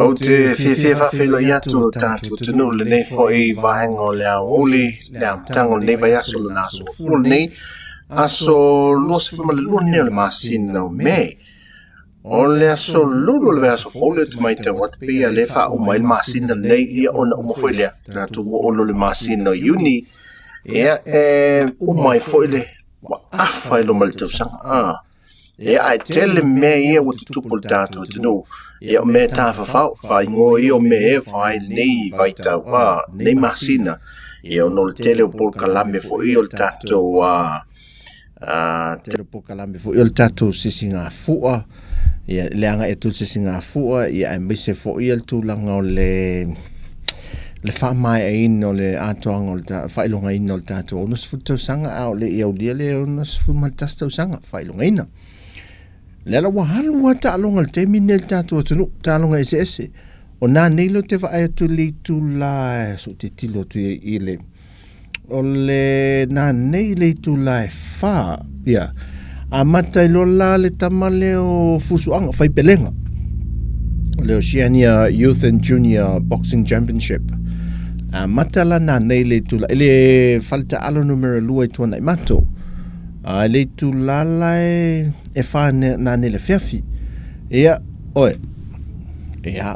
Ou te fiafia e faafeiloai atu lo tatou atunuu i lenei foi vaega o le aoauli, le amataga o lenei vaiaso lona aso gafua lenei, aso 22 lenei o le masina o Me. O le aso lulu o le vaiaso fou lea ou te matau atu pei lava lea e faauma ai le masina lenei, ia ona uma foi lea, tatou oo loa i le masina o Iuni, ia e uma ai foi le, ua afa ai loma i le tausaga. Ah. Ia, ae tele mea ia ua tutupu i le tatou atunuu. Ia, o mea tafafao, faaigoa ia o mea e vaai lenei vaitau, a, lenei masina. Ia, ona o le tele o polokalame foi o le tatou, a, a, tele o polokalame foi o le tatou sisigafua, ia, le agai atu i le sisigafua, ia, aemaise foi le tulaga o le, le faamaeaina o le atoaga o le faailogaina o le tatou 60 tausaga a o le i aulia le 61 tausaga faailogaina. Le ala ua alu lava taaloga i le taimi lenei i le tatou atunuu, taaloga eseese. O nanei lea ou te vaai atu i le itula e so o tilotilo atu i i le o le nanei i le itula e 4 ia amata ai loa la le tama lea o Fusuaga Faipelega o le Oceania Youth and Junior Boxing Championship. Amata la nanei le itula i le faletaalo numera 2 i Tuanaimato. A i le itula la e e 4 nanei le afiafi. Ia, oe, ia,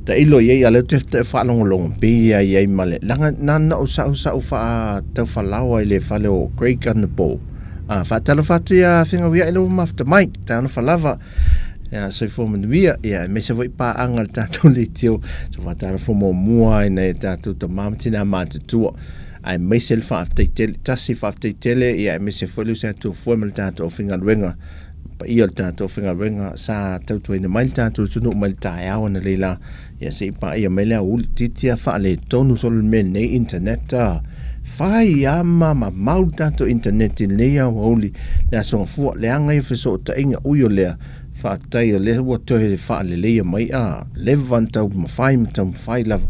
tailo i ai, a lea ou te faalogologo, pei ia i ai ma le, leaga na na o sa'u sa'u faataufalaoa i le fale o Craig anapo. A, faatalofa atu ia Fegawia'i lau mafuta mai, talofa lava, ia, soifua manuia, ia, aemaise foi paaga a le tatou leitio, so faatalofa muamua i nai a tatou tama ma tina matutua, aemaise le faafetai tele, tasi faafetai tele, ia, aemaise foi le uso ia Tofua ma le tatou aufaigaluega, paia o le tatou aufaigaluega sa tautuaina mai le tatou atunuu mai le taeao analeila, ia se i paia mai le aoauli titi a faaletonu solo le mea lenei internet a fai a ma mamau le tatou internet i lenei aoauli le Aso Gafua leaga ia fesootaiga ui o lea faafetai o lea ua toe faaleleia mai a leva ona taumafai ma taumafai lava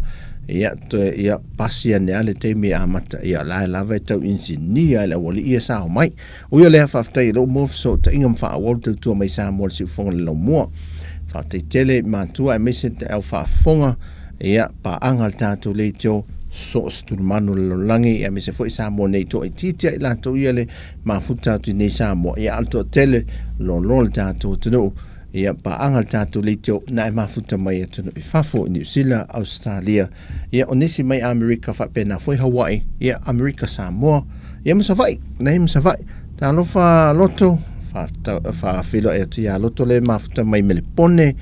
ia toe ia pasi ane a le taimi e amata ia la e lava e tau inisinia e le aualii ia sao mai. Ui o lea, faafetai i lou moa fesootaiga ma faaauau le tautua mai Samoa le siufofoga le laumua. Faafetai tele i matua aemaise te au faafofoga, ia, paaga le tatou leitio so o se tulimanu o le lalolagi, ia, aemaise foi Samoa nei toaitiiti ia i latou ia le mafuta atu i nei Samoa, ia, a o le toatele loaloa le tatou atunuu, ia, paaga le tatou leitio na e mafuta mai atunuu i fafo i Niu Sila, Ausetalia, Ia, o nisi mai Amerika faapena foi Hawaii, ia, Amerika Samoa, ia ma Savaii, nei ma Savaii. Talofa Loto, faafeiloai atu ia Loto le mafuta mai Melepone,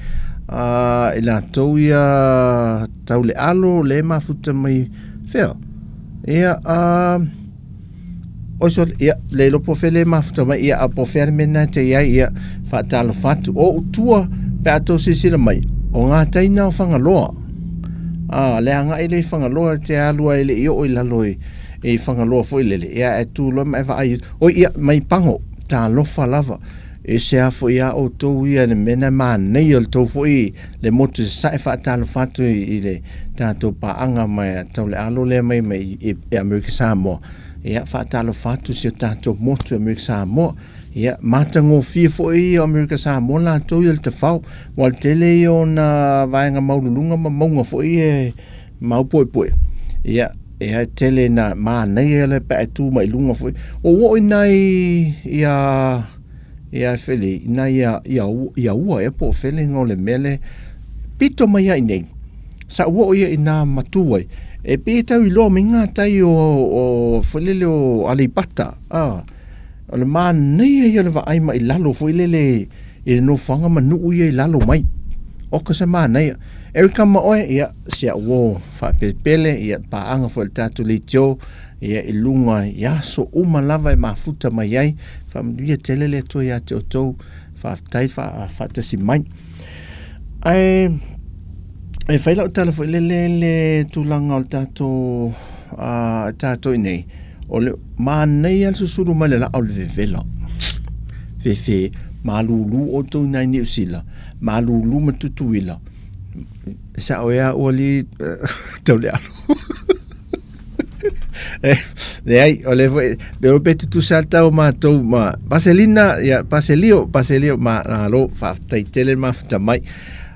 i latou ia tau le alo le mafuta mai fea. Ia, oi sole, ia, le iloa po o fea le mafuta mai, ia, a po o fea le mea lena e te i ai, ia, faatalofa atu. O utua, pe a tou silasila mai, o ngā taina o Fagaloa, a, le agai lea i Fagaloa, te alu ai e le i oo i lalo i, i Fagaloa foi lele, ia, e tu loa ma e vaai, oi, ia, mai Pago, talofa lava, e se a foi a outou ia le mea lena e manaia o le tou foi le motu i sasae faatalofa atu i, i le tatou paaga mai Taulealo lea mai mai i, i Amerika Samoa. Ia, faatalofa atu si o tatou motu i Amerika Samoa. Ia, matagofie foi ia o Amerika Samoa latou ia le tafao. Ua le tele ia o na vaega maululuga ma mauga foi e maupuepue. Ia, e tele na manaia le pe a e tu mai luga foi. Ua oo i nai ia ia fele i nai ia ia ia ua ea po o fele igoa o le mea le pito mai ai nei. Sa ou oo ia i nā matu ai, e pei e tau iloa mai ngā tai o, o foi lele o Aleipata, a, o le manaia ia o le vaai mai lalo foi lele i le nofoaga ma nuu ia i lalo mai. Oka se manaia. Erica ma oe, ia, si au uo faapelepele, ia, paaga foi le tatou leitio, ia, i luga i aso uma lava e mafuta mai ai. Faamanuia tele le Atua ia te outou. Faafetai faatasi mai. Ae e fai lau tala foi lele le tulaga o le tatou a tatou i nei, o le manaia le susulu mai le laa o le vevela. Fefe malulu outou i nai Niu Sila, malulu ma Tutuila. E sao ea ua li tau le alo. Leai, o le foi, pe o pe tutusa le tau o matou ma Paselina, ia, Paselio, Paselio, ma, malo, faafetai tele le mafuta mai.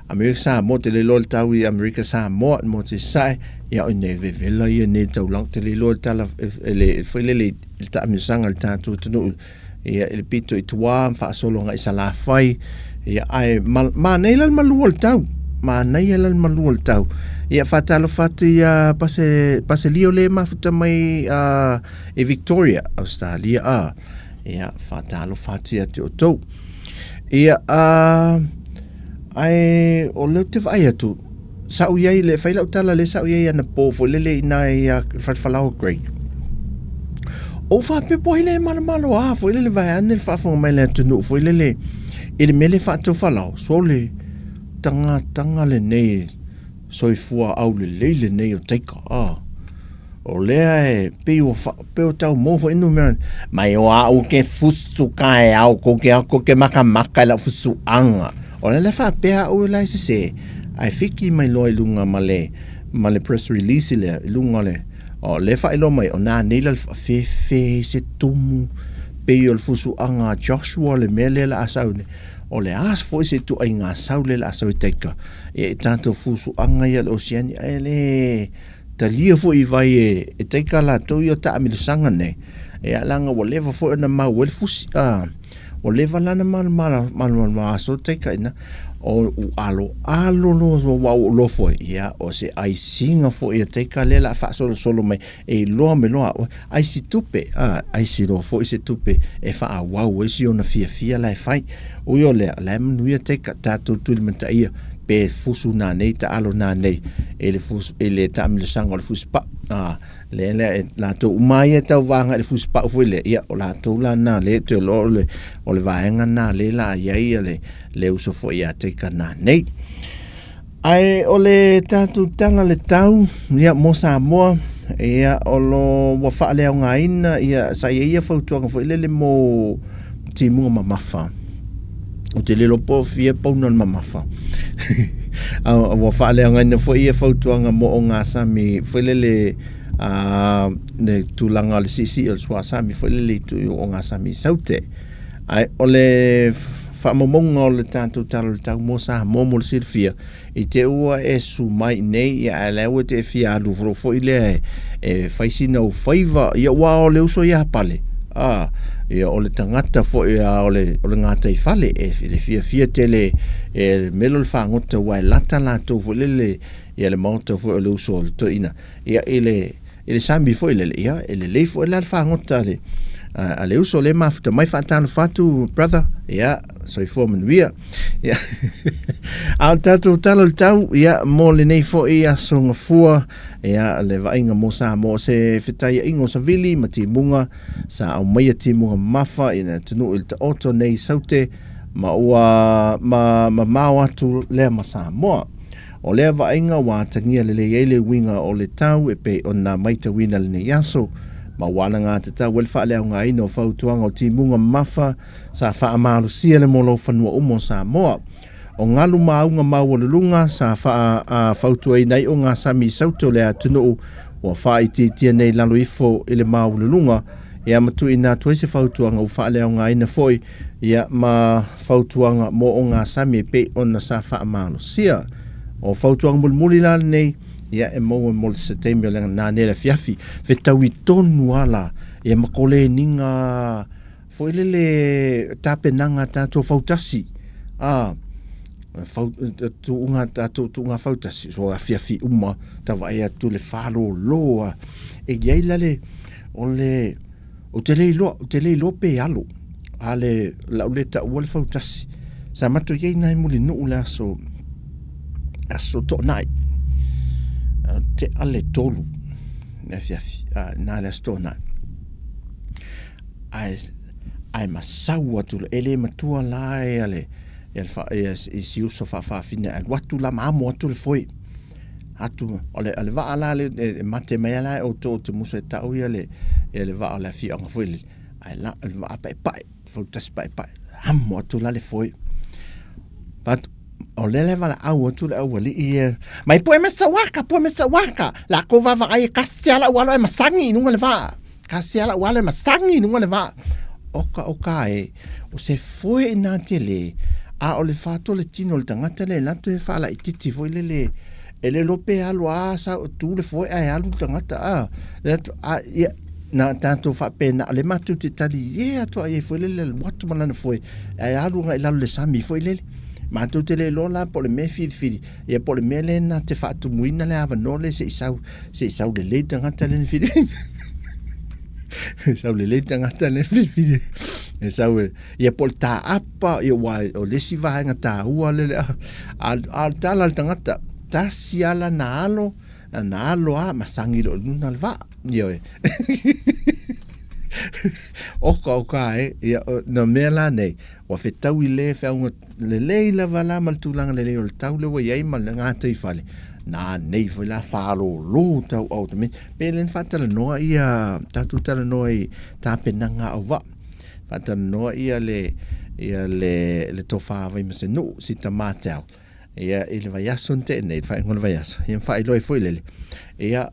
Amerika Samoa te le iloa le tau i Amerika Samoa mo te sae ia o nei vevela ia nei taulaga te le iloa le tala e le foi lele i le taamilosaga i le tatou atunuu ia i le pito i tua ma faasolo agai i Salafai ia ae manaia la le malu o le tau manaia la le malu o le tau ia faatalofa atu ia Pase Paselio le mafuta mai i Victoria Australia a ia faatalofa atu ia te outou ia ae o lea ou te vaai atu sa ou iai le fai lau tala lea sa ou iai anapo foi lele i ina ia falefalao o Greg. Ou faapea po o ai lea e malomalo a foi lele vaeane le faafofoga mai a le atunuu foi lele i le mea lea faataufalao. Sole tagataga lenei soifua aulelei lenei o Taika. Ah. O lea e pei ua fa, pei ua tau maua foi numera mai o au ke fusu ka e au ko ke ako ke makamaka i lau fusuaga. O le la faapea au e la e sese, ae fiki mai loa i luga ma le, ma le press release lea, i luga o le, o lea e faailoa mai, o nanei la le faafefe ai se tumu, pei o le fusuaga a Joshua le mea lea o le a sau nei. O le a foi se ituaiga sau lea o le a sau e Taika, ia i tatou fusuaga ia o le Oceania, e le talia foi i vai e taika latou ia o taamilosaga nei, ia leaga ua leva foi ona mau ai le fusi, a, ua leva la ona malomaloaso taika ina, o u alo alo loa ua ou iloa foi, ia o se aisiga foi a taika lea o le a faasolosolo mai e iloa mai loa au, aisi tupe, a, aisi loa foi se tupe e faaauau ai si ona fiafia la e fai. Ui o lea, o la e manuia taika, tatou tulimataia pe fusu nanei taalo nanei i le fusu, i le taamilosaga o le fusi pau. A, lea lea e latou uma ia e tauvaga i le fusi pau foi lea, ia o latou la na lea e toe iloa o le, o le vaega na lea la i ai ia le, le uso foi ia Taika nanei. Ae o le tatou tala le tau, ia mo Samoa, ia o lo ua faaleaogaina ia sa i ai ia fautuaga foi lele mo timuga mamafa. Ou te le iloa po o fia pauna o le mamafa. A ua faaleaogaina foi ia fautuaga mo ogasami foi lele a le tulaga o le siisii o le suasami foi lele i tu ogasami i Saute. Ae o le faamaumauga o le tatou Tala o le Tau mo Samoa mo le silafia, i te ua e susu mai i inei, ia ae la ua te fia alu loa foi lea e fai sina ou faiva, ia aua o le uso ia Pale, a, ia o le tagata foi a o le, o le gataifale, e le fiafia tele e melo le fagota aua e lata latou foi lele ia le maota foi o le uso o le toeaina, ia i le, i le sami foi lele, ia, e lelei foi la le fagota a le, a le uso lea e mafuta mai faatalofa atu brother, ia, soifua manuia. Ia, a o le tatou tala o le tau, ia, mo lenei foi aso gafua, ia, le vaaiga mo Samoa, o se fetaiaiga o savili ma timuga, sa aumaia timuga mamafa i le atunuu i le taoto nei i Saute, ma ua ma mamao atu lea ma Samoa. O lea vaaiga ua atagia lelei ai le uiga o le tau e pei ona maitauina lenei aso, ma ua alagatatau ai le faaleaogaina o fautuaga o timuga mamafa sa faamalosia le molou fanua uma o Samoa. O galu ma auga maualuluga sa faafautuaina ai ogasami i Saute o le atunuu ua faaitiitia nei i lalo ifo i le maualuluga, ia ma tuuina atu ai se fautuaga ua faaleaogaina foi ia ma fautuaga mo ogasami e pei ona sa faamalosia. O fautuaga mulimuli la lenei, ia e maua mo se taimi o le nanea i le afiafi. Fetaui tonu lava la, ia ma koleniga foi lele tapenaga a tatou fautasi, a, fau, tuuga, tatou tuuga fautasi, so afiafi uma, tau vaai atu le fālōlō a. E i ai la le, o le, Ou te le iloa, ou te le iloa pe alo, a le, lau le taua le fautasi. Sa matou i ai nai Mulinuu le aso, aso Toonai. Tea le 3 le afiafi, a, na le aso Toonai. Ae, ae masau atu, e le matua la e ale, e le fa, e, e si uso faafaafine, ae alu atu la ma amo atu le foe. Atu, o le, o le vaa la le, e mate mai ala e outou o te musa e tau ia le, ia le vaa o le afioaga foi lele. Ae la, le vaa paepae, fautasi paepae, amo atu la le foe. But, o lea le valaau atu le aualii ia, mai pue me sawaka, pue me sawaka, la ko vavaai e kasi ala alo e masangi i luga le vaa. Kasi ala alo e masangi i luga le vaa. Oka, oka e, o se foe i nā tele, A o le faato le tino o le tagata lea lato e faalaititi foi lele e le iloa pe alu a sa tu le foe ae alu le tagata a le atu a ia na tatou faapena o le matou te tali ie atu ai foi lele alu atu ma lana foe ae alu agai lalo le sami foi lele matou te le iloa la po o le mea filifili ia po o le mea lea na te faatumuina le avanoa lea se i sau se i sau lelei tagata lea na fili sau lelei tagata lea filifili e sau e ia po o le tāapa ia ua o le isi vaega taua le le a a le tala le tagata tasi ala na alo na alo a masagi lo luna le vaa ia e oka oka e ia na mea la nei ua fetaui le feauga lelei lava la ma le tulaga lelei o le tau le ua i ai ma le gatai fale na nei foi la faalōlō tauau te me pe le faatalanoa ia tatou talanoa i tapenaga au vaa faatalanoa ia le ia le le tofa Vaimasenuu si Tamatel ia i le vaiaso na tea nei le faaiuga o le vaiaso ia ma faailoa ai foi lele ia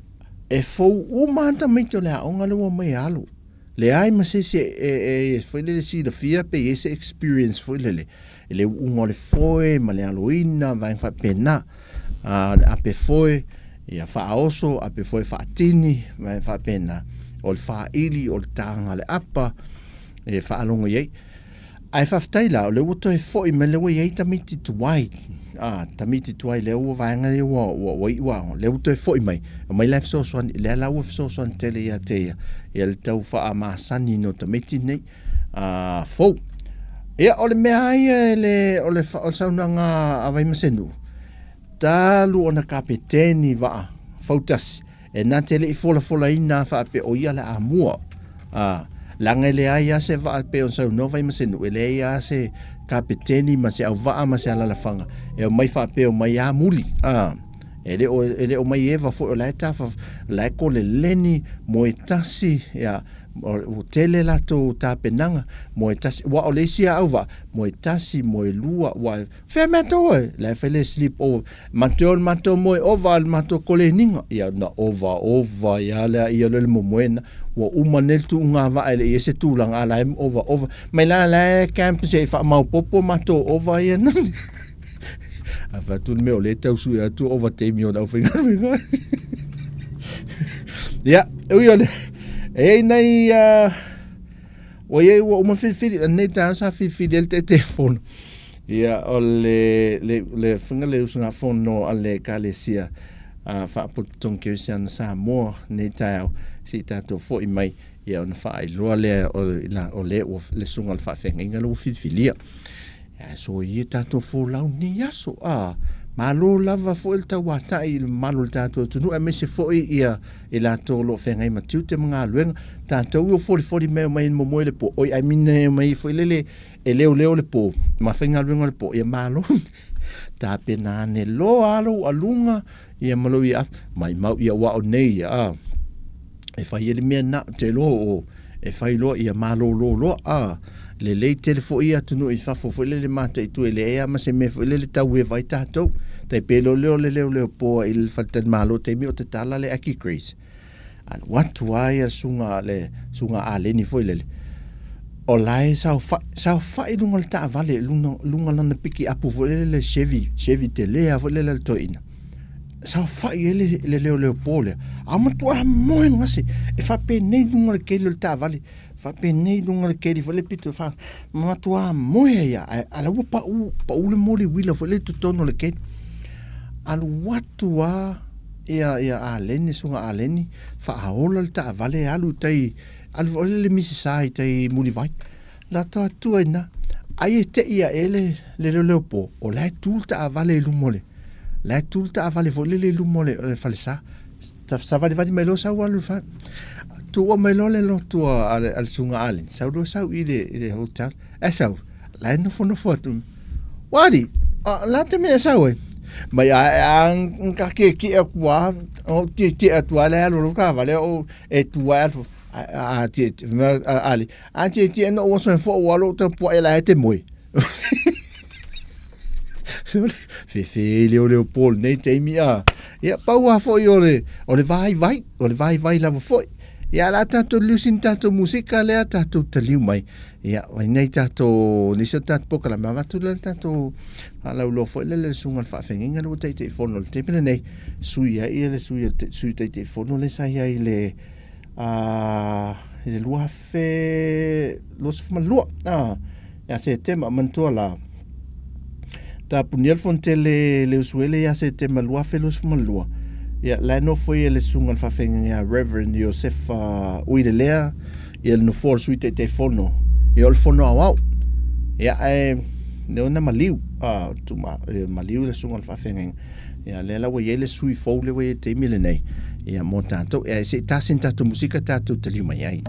e fou uma lava tamaiti o le aoga lea ua omai e alu leai ma se isi e, e, e foi lele silafia pe i ai se experience foi lele i le uuga o le foe ma le aloina vaega faapena a le ape foe ia faaoso ape foe faatini vaega faapena o le faili o le taga le apa e faalogo i ai Ae faafetai la, o lea ua toe foi mai, lea ua i ai tamaiti tuai, a, tamaiti tuai lea ua vaega ia ua, ua, ua iu aoga, lea ua toe foi mai, aumai la e fesoasoani, lea la ua fesoasoani tele ia te ia, ia le tau faamasani o tamaiti nei, a, fou. Ia, o le mea lava ia e le, o le, o le saunoaga a Vaimasenuu, talu ona kapeteni vaa fautasi, E na te le i folafolaina a faapea o ia le amua. A, leaga e leai a se vaa pei ona saunoa Vaimasenuu, e leai a se kapeteni ma se auvaa ma se alalafaga e omai faapea omai a muli. A, e le o, e le o mai eva foi o la e tafa, o la e koleleni, moe tasi, ia, ua tele latou tapenaga, moe tasi, ua o le isi a auvaa, moe tasi, moe lua, ua, Fea mea tou e? La e fai le sleep over. Matou o le matou moe ova le matou koleniga. Ia na ova ova ia lea ia le momoena. Ua uma nei le tuuga vaa e le i ai se tulaga a la e ova ova. Mai la la e camp se i faamaopopo matou ova ia na. A fai atu le mea o lea e tau sue atu ova taimi o le aufaigaluega. Ia, ui o le, e i ai nai uh, Ua i ai ua uma filifili, lenei taeao sa filifili ai le Taitaifono. Ia, o le, le, le faiga le usugafono a le Ekalesia a Faapotopotoga Kerisiano Samoa lenei taeao, se i tatou foi mai, ia ona faailoa lea o, la, o le, ua, le susuga o le faafeagaiga lea ua filifilia. Ae soia tatou folau nei aso, a, malo lava foi le tauatai i le mamalu o le tatou atunuu, aemaise foi ia i latou o lo o feagai ma tiute ma galuega, tatou i o folifoli mai omai e momoe le po, oi I mean e omai foi lele e leoleo le po, ma faigaluega le po, ia malo. Tapena ane loa a lou aluga, ia ma lou ia maimau ia ua o nei ia, a, e fai ai le mea na, te iloa o, e fai loa ia malolo loa, a, lelei tele foi ia atunuu i fafo foi lele mataitu e leai lava ma se mea foi lele tau eva ai tatou. Tai pei loa lea o le leoleo poa i le faletalimalo taimi o tatala le Aki Grace. Alu atu lava ia susuga le susuga Aleni foi lele, o la e saofai, saofai i luga o le taavale, luga, luga lana pikiapu foi lele le Chevy, Chevy tele lava foi lele a le toeaina. Saofai ai le, le leoleo po lea, a matua moe gase, e faapenei luga o le keli o le taavale. Faapenei luga o le keli foi le pito fa matua moe ai a a la ua pau pau le moli uila foi le totonu o le keli. Alu atu a ia ia Aleni suga Aleni faaola le taavale alu tai alu foi le Misisa i tai Mulivai. La to atu ai na ai e te ia e le le leo po o la e tu le taavale i luma o le la e tu le taavale foi lele i luma o le falesa Savalivali mai loa sau alu fa tuua mai loa le lotu a le, a le susuga Allen sau loa sau i le, i le hotel e sau la e nofonofo atu wali la te mea sau ai mai a a ka ke ki atu a o ti ti atu a le alu lo ka vale o e tu a a ti ali a ti ti no o so fo o lo te po e la e te moe Fefe leo leo po lenei taimi a. Ia, pau lava foi o le, o le vaivai, o le vaivai lava foi. Ia, o le a tatou liliu sina tatou musika lea tatou taliu mai. Ia, ai nei tatou, nisi o tatou polokalame, avatu lea le tatou faalauiloa foi lele i le susuga i le faafeagaiga lea ua Taitaifono i le taimi lenei, sui ai ia le sui, sui Taitaifono lea sa i ai i le, i le 2022, ia Setema, manatua la, tapunia le fonotele le usuele ia Setema 2022, ia, la e nofo ia le susuga i le faafeagaiga ia Reverend Iosefa Uilelea, ia le nofoa o le Sui Taitaifono, ia o le Fono Aoao. Ia ae lea na maliu, a, tuma, maliu le susuga i le faafeagaiga. Ia lea la ua i ai le sui fou lea ua i ai i le taimi lenei, ia mo tatou. Ia se i tasi ni tatou musika tatou taliu mai ai.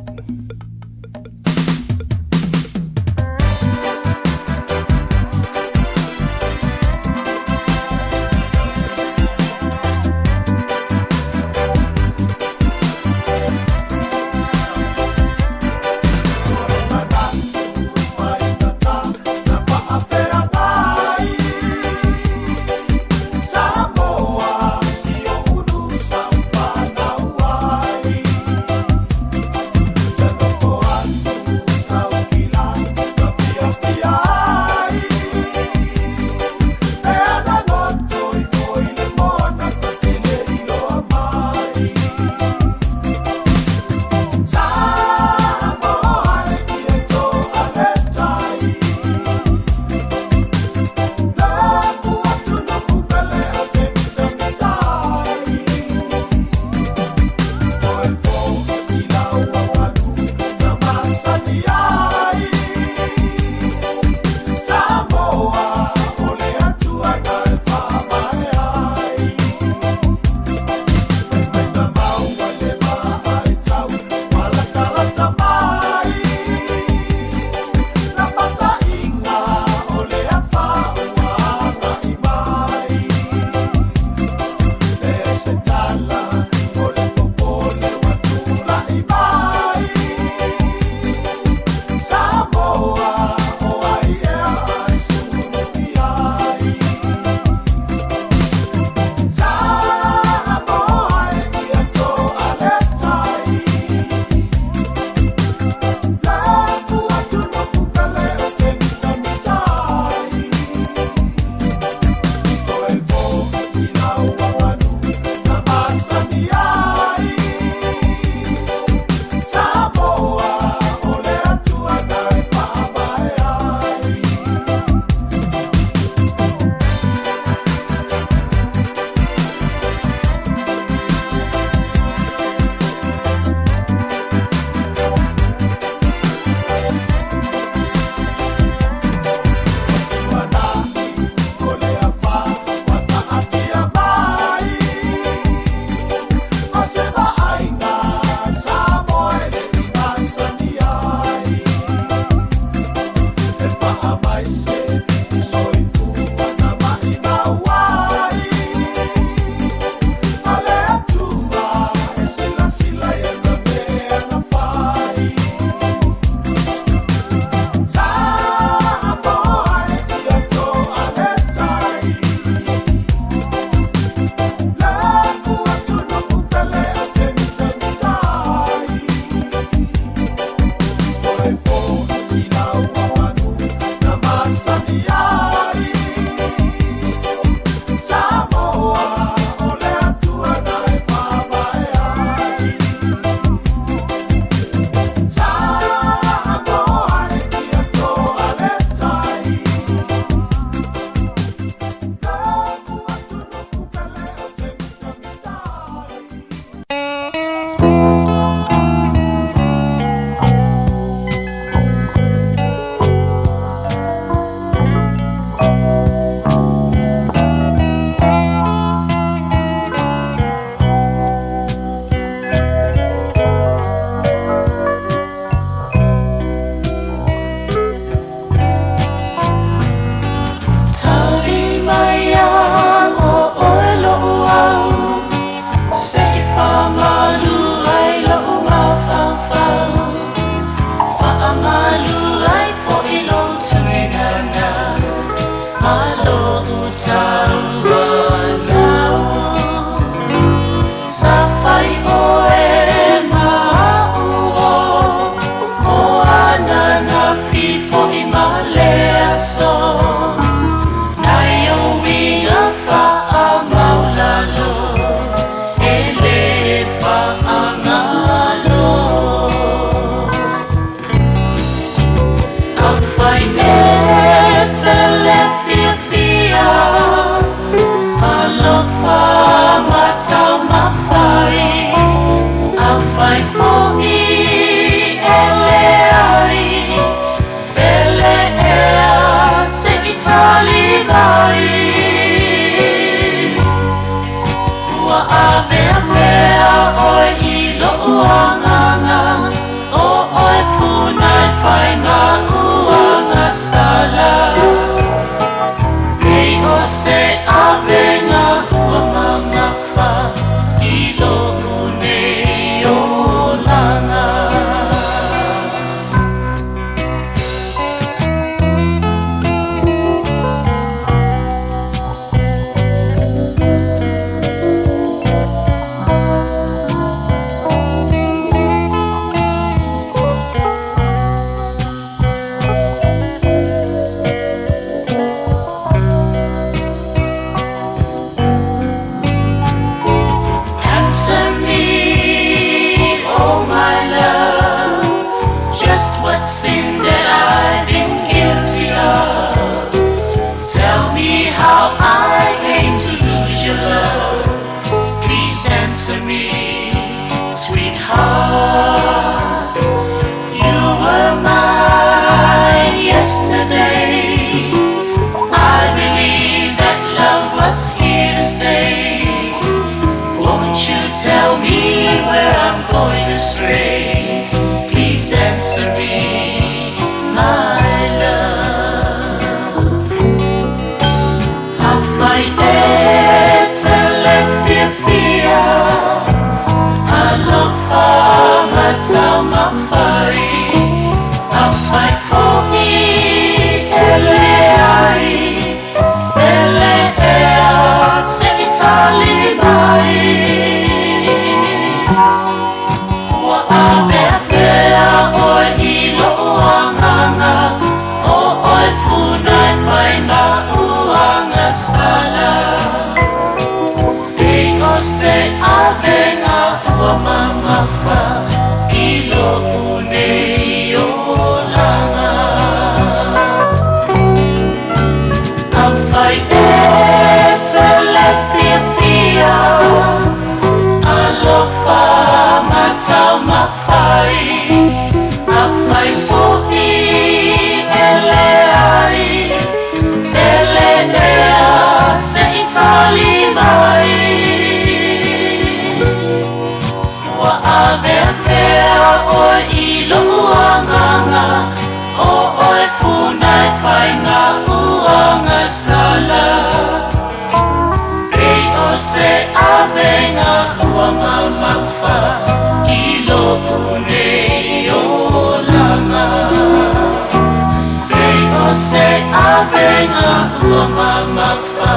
Avega ua mamafa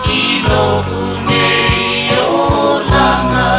i lo'u nei olaga.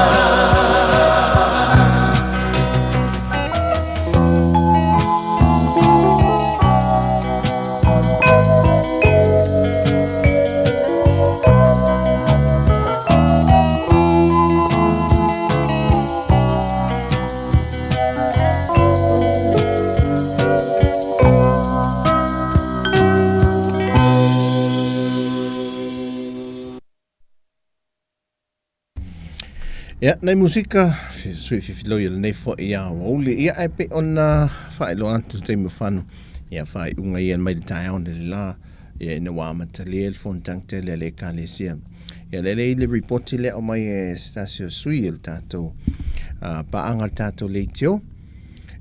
Ia, nai musika, sui fifiloi o lenei foi ia aoauli. Ia, ae pei ona faailoa atu se taimi o fano. Ia, faaiuga ia mai le taeao nei le la. Ia, ina ua amatalia le fonotaga tele a le Ekalesia. Ia, lele i le ripoti lea aumai e se tasi o sui o le tatou paaga o le tatou leitio.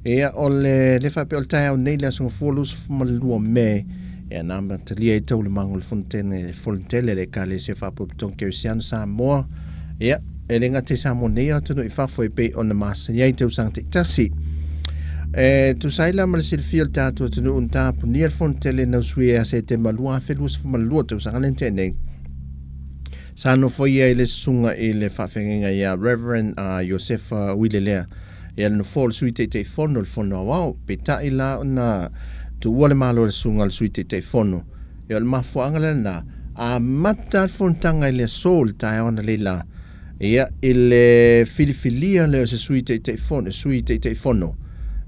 Ia, o le, le faapea o le taeao nei le Aso Gafua 22 Me, ia na amatalia ai taualumaga o le fonotene, fonotele a le Ekalesia Faapotopotoga Kerisiano Samoa. Ia, e le gata i Samoa nei, a o atunuu i fafo e pei ona masani ai tausaga taitasi. E tusa ai la ma le silafia o le tatou atunuu na tapunia le fonotele nausui ia Setema 2022 tausaga lea na tea nei. Sa nofoia ai le susuga i le faafeagaiga ia Reverend Iosefa Uilelea, ia le nofoa o le Sui Taitaifono o le Fono Aoao. Peitai la ona tuua le Malo e le susuga i le Sui Taitaifono, ia o le mafuaaga lea lena, amata le fonotaga i le aso i le taeao analeila, ia i le filifilia lea o se Sui Taitaifono, Sui Taitaifono,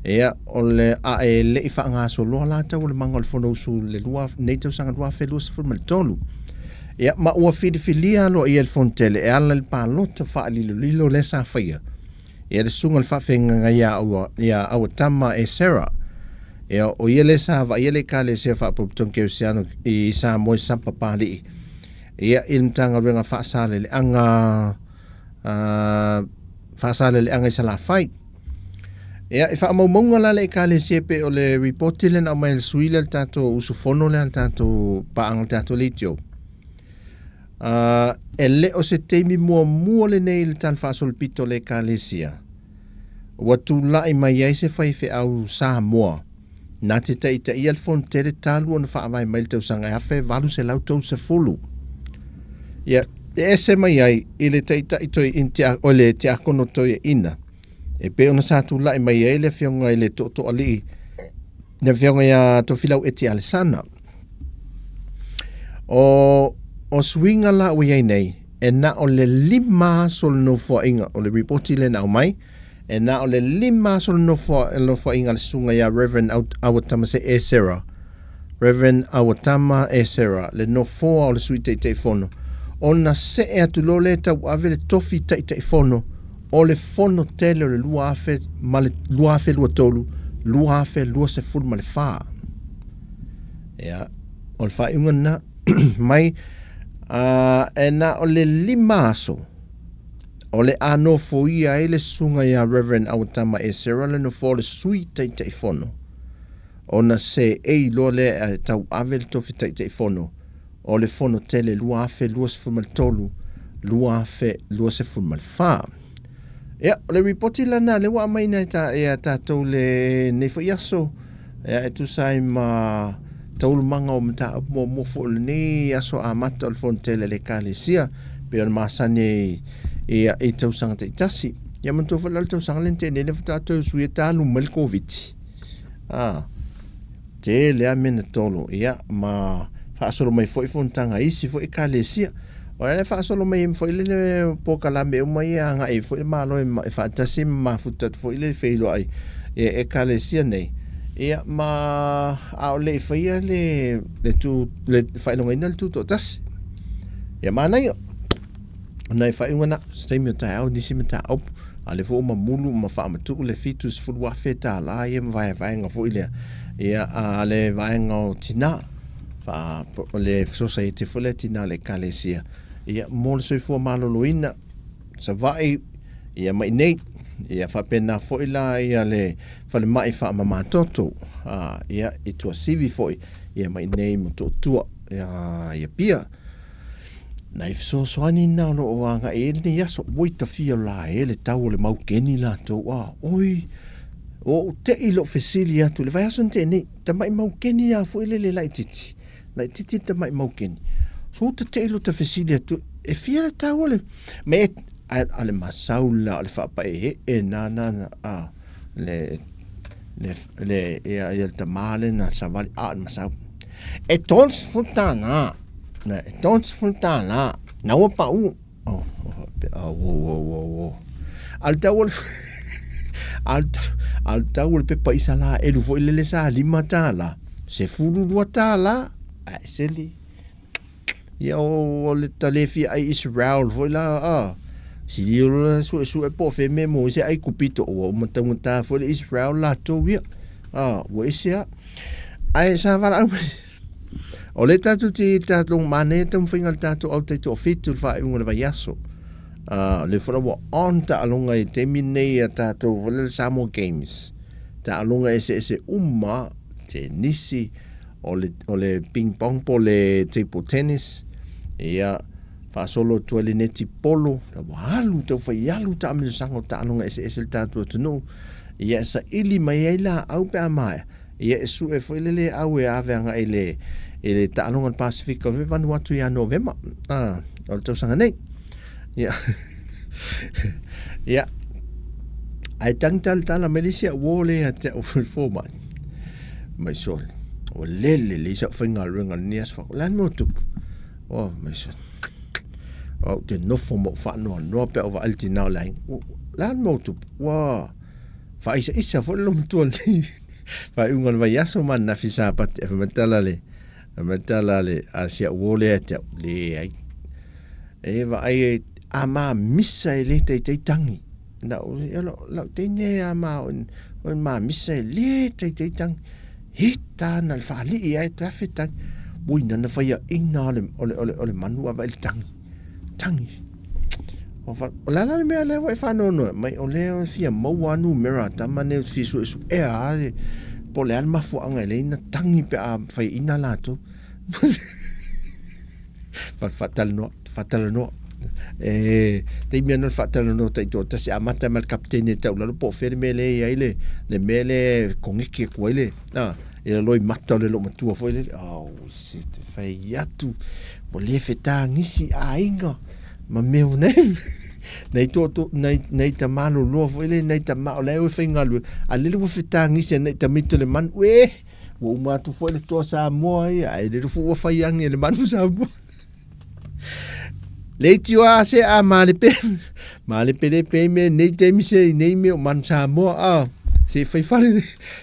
ia o le a e le i faagasoloa la taualumaga o le Fonousu i le lua, nei tausaga 2023. Ia ma ua filifilia aloaia e le Fonotele e ala i le palota faalilolilo lea sa faia. Ia le susuga i le faafeagaiga ia Aua, ia Auatama Esera. Ia, o ia lea sa vaaia le Ekalesia Faapotopotoga Kerisiano i Samoa i Sapapalii. Ia, i le Matagaluega Faasaleleaga, uh, Faasaleleaga i Salafai. Ia, i faamaumauga la le Ekalesia pei o le ripoti lea na aumai e le sui lea le tatou usufono lea le tatou paaga le tatou leitio. E le o se taimi muamua lenei i le tala faasolopito o le Ekalesia ua tulai mai ai se faifeau Samoa na te taitaia le Fonotele talu ona faavae mai i le tausaga 1830. Ia, e ese mai ai i le taitai toi o le tiakono toeaina e pei ona sa tulai mai ai le afioga i le Tootooalii, le afioga ia Tofilau Eti Alesana. O, o suiga la ua i ai nei, e na o le 5 aso le nofoaiga, o le ripoti lea na aumai, e na o le 5 aso le nofoaiga a le susuga ia Reverend Awatama Esera, Reverend Awatama Esera, le nofoa o le Sui Taitaifono, ona see atu loa lea e tauave le tofi Taitaifono o le Fono tele o le 2000 ma le 2023, 2024. Ia, o le faaiuga lena mai e na o le 5 aso o le a nofoia ai le susuga ia Reverend Awatama Esera le nofoa o le Sui Taitaifono ona seei loa lea e tauave le tofi Taitaifono o le Fono Tele 2023, 2024. Ia, o le ripoti lana lea ua aumai nei ia tatou lenei foi aso, ia, e tusa ai ma taualumaga o mataupu muamua foi o lenei aso amata o le Fono Tele a le Ekalesia, pei ona masani ai ia, i tausaga taitasi. Ia manatua foi la le tausaga lea na tea nei lea faatoa toe usuia talu mai le Koviti. Ah, Tele a mea na tolo, ia, ma faasolo mai foi fonotaga a isi foi Ekalesia. O le faasolo mai ai foi le polokalame uma ia agai ai foi le Malo e faatasi ma mafuta atu foi le feiloai i Ekalesia nei. Ia, ma a o le i faia le, le, tu, le faailogaina le tutoatasi. Ia, manaia. Nai faaiuga na, se taimi o taeao nisi mataupu, a lea foi ua mamulu ma faamatuu le $70,000 ia ma vaevaega foi lea, ia, a le vaega o tina, fa, o le sosaiete foi lea tina a le Ekalesia, ia, mo le soifua maloloina, Savaii, ia ma inei, ia faapena foi la ia le falemai faamamatoto, a, ia, i Tuasivi foi, ia ma inei Motootua, ia, i Apia. Nai fesoasoani na o lo o agai ai lenei aso. Oi tafia la e le tau o le maukeni latou a. Oi, o ou te i lou fesili atu i le vaiaso na tea nei, tamai maukeni a foi le le laitiiti. Laitiiti le tamai maukeni. So ua tetee lota fesili atu, e fia le tau o le, me e, a, a le masau la o le faapaeee na na na, a, le, le, le, ia, ia le tamā le na savali, a o le masau. E $30, na, e $30, na ua pau. Oh, oh, oh, oh, oh, oh, oh. A le tau o le, a le, a le tau o le pepa isa la elu foi lele sa $5, $12, ae seli. Ia o, o le tale fia ai Israel foi la, a. Sili o la sue sue po fe me mo se ai kupito ua uma taugata foi le Israel latou ia. A, ua ese a. Ae sa valaau mai. O lea tatou te tatou manaia taumafaiga a le tatou au taitoafitu i le faaiuga o le vaiaso. O lea foi la ua on taaloga i le taimi lenei a tatou foi lea le Samoa Games. Taaloga eseese uma, tenisi, o le, o le ping pong po o le table tennis, ia, faasolo atu ai le netipolo, la ua alu tau fai alu taamilosaga o taaloga eseese le tatou atunuu. Ia, e saili mai ai laau pe a maea. Ia e sue foi lele au e ave agai i le i le taaloga o le Pasefika o le Vanuatu ia Novema a o le tausaga nei. Ia ia ae tagi talatala mai le isi au uo lea ia te au fomai. Mai sole. Ua lele le isi au faigaluega i lenei aso faaku. O le a le mea ua tupu? Oh, mai sole. Ou te nofo ma ou faanoanoa pe a ou vaai i le tina o le aiga. O le a le mea ua tupu? Ua Faaisaisa foi le lomatua nei faaiuga o le vaiaso ma ananafi Sapati. Ae fai mai le tala a le, fai mai le tala a le, a si au uo lea ia te au, leai. E vaai e, a ma misa e le taitai tangi. Lau, lau, lau teine a ma o ma misa e le taitai tangi. He tāna le whaalii ai te awhe tangi. Ui nana whaia ina o le, o le, o le, o le manu a vai le tangi. Tangi. O le a la le mea lea ua e faanoanoa mai, o lea e fia maua a numera a tama nei o te fia suesuea a le, po o le a le mafuaaga e leai na tangi pe a faiaina latou. Faatalanoa, faatalanoa. E taimi ana le faatalanoa taitoatasi, amata mai le kapitene e tau lalo po o fea le mea lea e i ai le, le mea lea e koneki atu ai le, a, i le loimata o le loomatua foi lele. Oh, shit, fai atu, ua le fetagisi aiga ma mea o nei nei to to nei nei tama loloa foi le nei tama o le e faigaluega a lele ua fetagisi nei tamito le manu e ua uma atu foi le toa Samoa ia ai lele foi ua fai agi e le manu Samoa leitioa se a malepe malepelepe me nei taimi se nei mea o manu Samoa a se fai fale le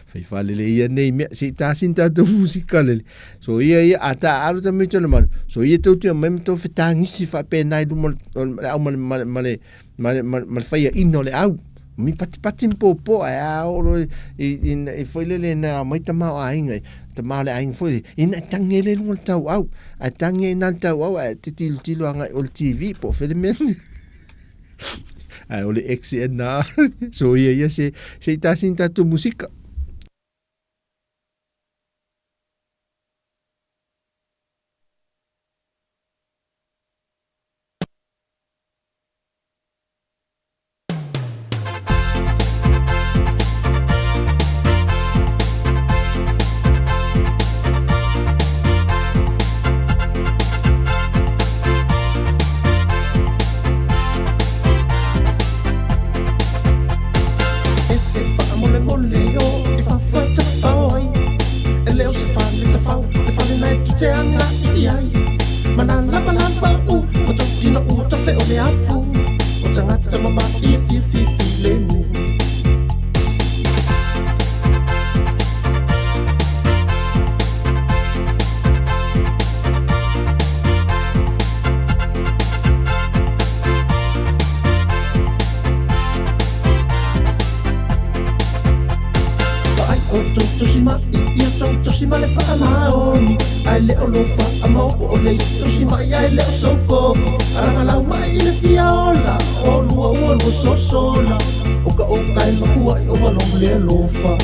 fai fale le ia nei mea se tasi ni tatou musika lele So ia ia a ta alu ta mito le manu. So ia tou te mai ma tou fetagisi faapena i luma o le au ma le ma le ma le ma le ma le faiaina o le au. Mi patipati ma popo ae a oo loa i i i foi lele na aumai tama o aiga tama o le aiga foi ina e tangi ai lea i luga o le tauau. Ae tangi ai i ina le tauau ae te tilotilo agai o le TV po o fea le mea ae o le X ea lena. So ia ia se se i tasi ni tatou musika. E se faamolemole o e fafatafao ai E le o se fale tafao Le fale na e tu te agai i ai Malalavalava u Ma totino ua tafe o le afu O tagata mama'i e fiafia filemu. Vaai outou tausi mai ia tou tausi ma le faamaoni Ae le o lou faamaopo o le isi tausi mai ae le o sou kofo Alagalau mai i le fia ola o lua ua lua sosola O ka oka e makuaʻi o malou le alofa.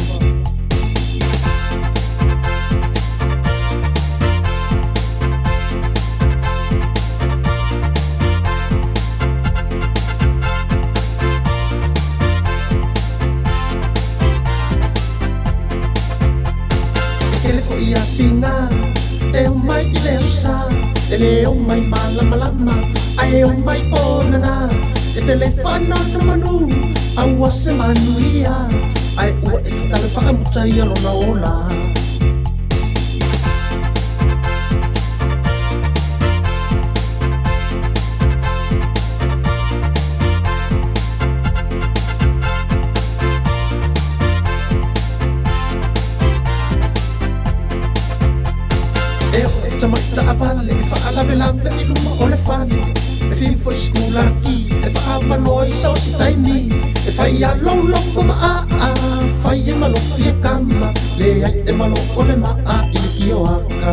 E kele foi ia sina, E omai i le aso Sā, e lē omai malamalama, ae omai onana. E te le faanonomanu, aua se manuia, ae ua e tatalo faamuta ia lona ola. E oo i tamai taavale e faalavelave i luma o le fale, e fiu foi sikulaki e faaavanoa i so o se taimi, e fai a lou loto ma aa, fai e ma lou fia kama, leai e malo o le maa i le kioaka.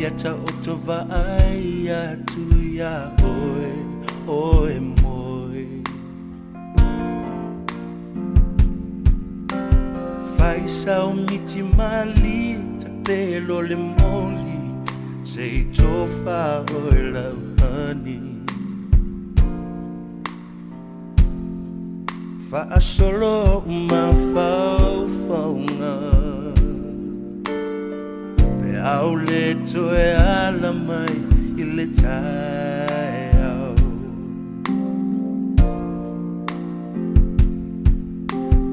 Ia taoto vaai atu iā oe, oe moe. Fai sau miti mali, tapelo le moli, se i tofa oe lau honey. Faasolo mafaufauga, pe au le toe ala mai i le taeao.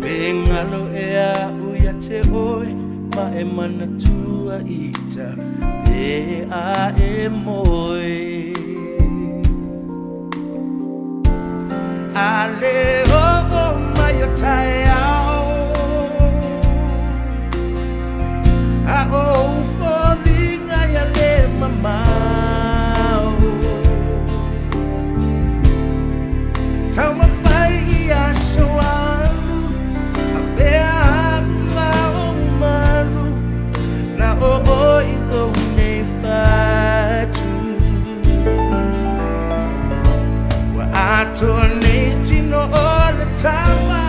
Pe galo ea au ia te oe ma e manatua ita pe a e moe. A le oo mai o taeao, a o ou foliga ia le mamao. Taumafai i aso alu, avea au ma ou malu, na o oe i lou nei fatu. Ua atoa nei tino o le tama,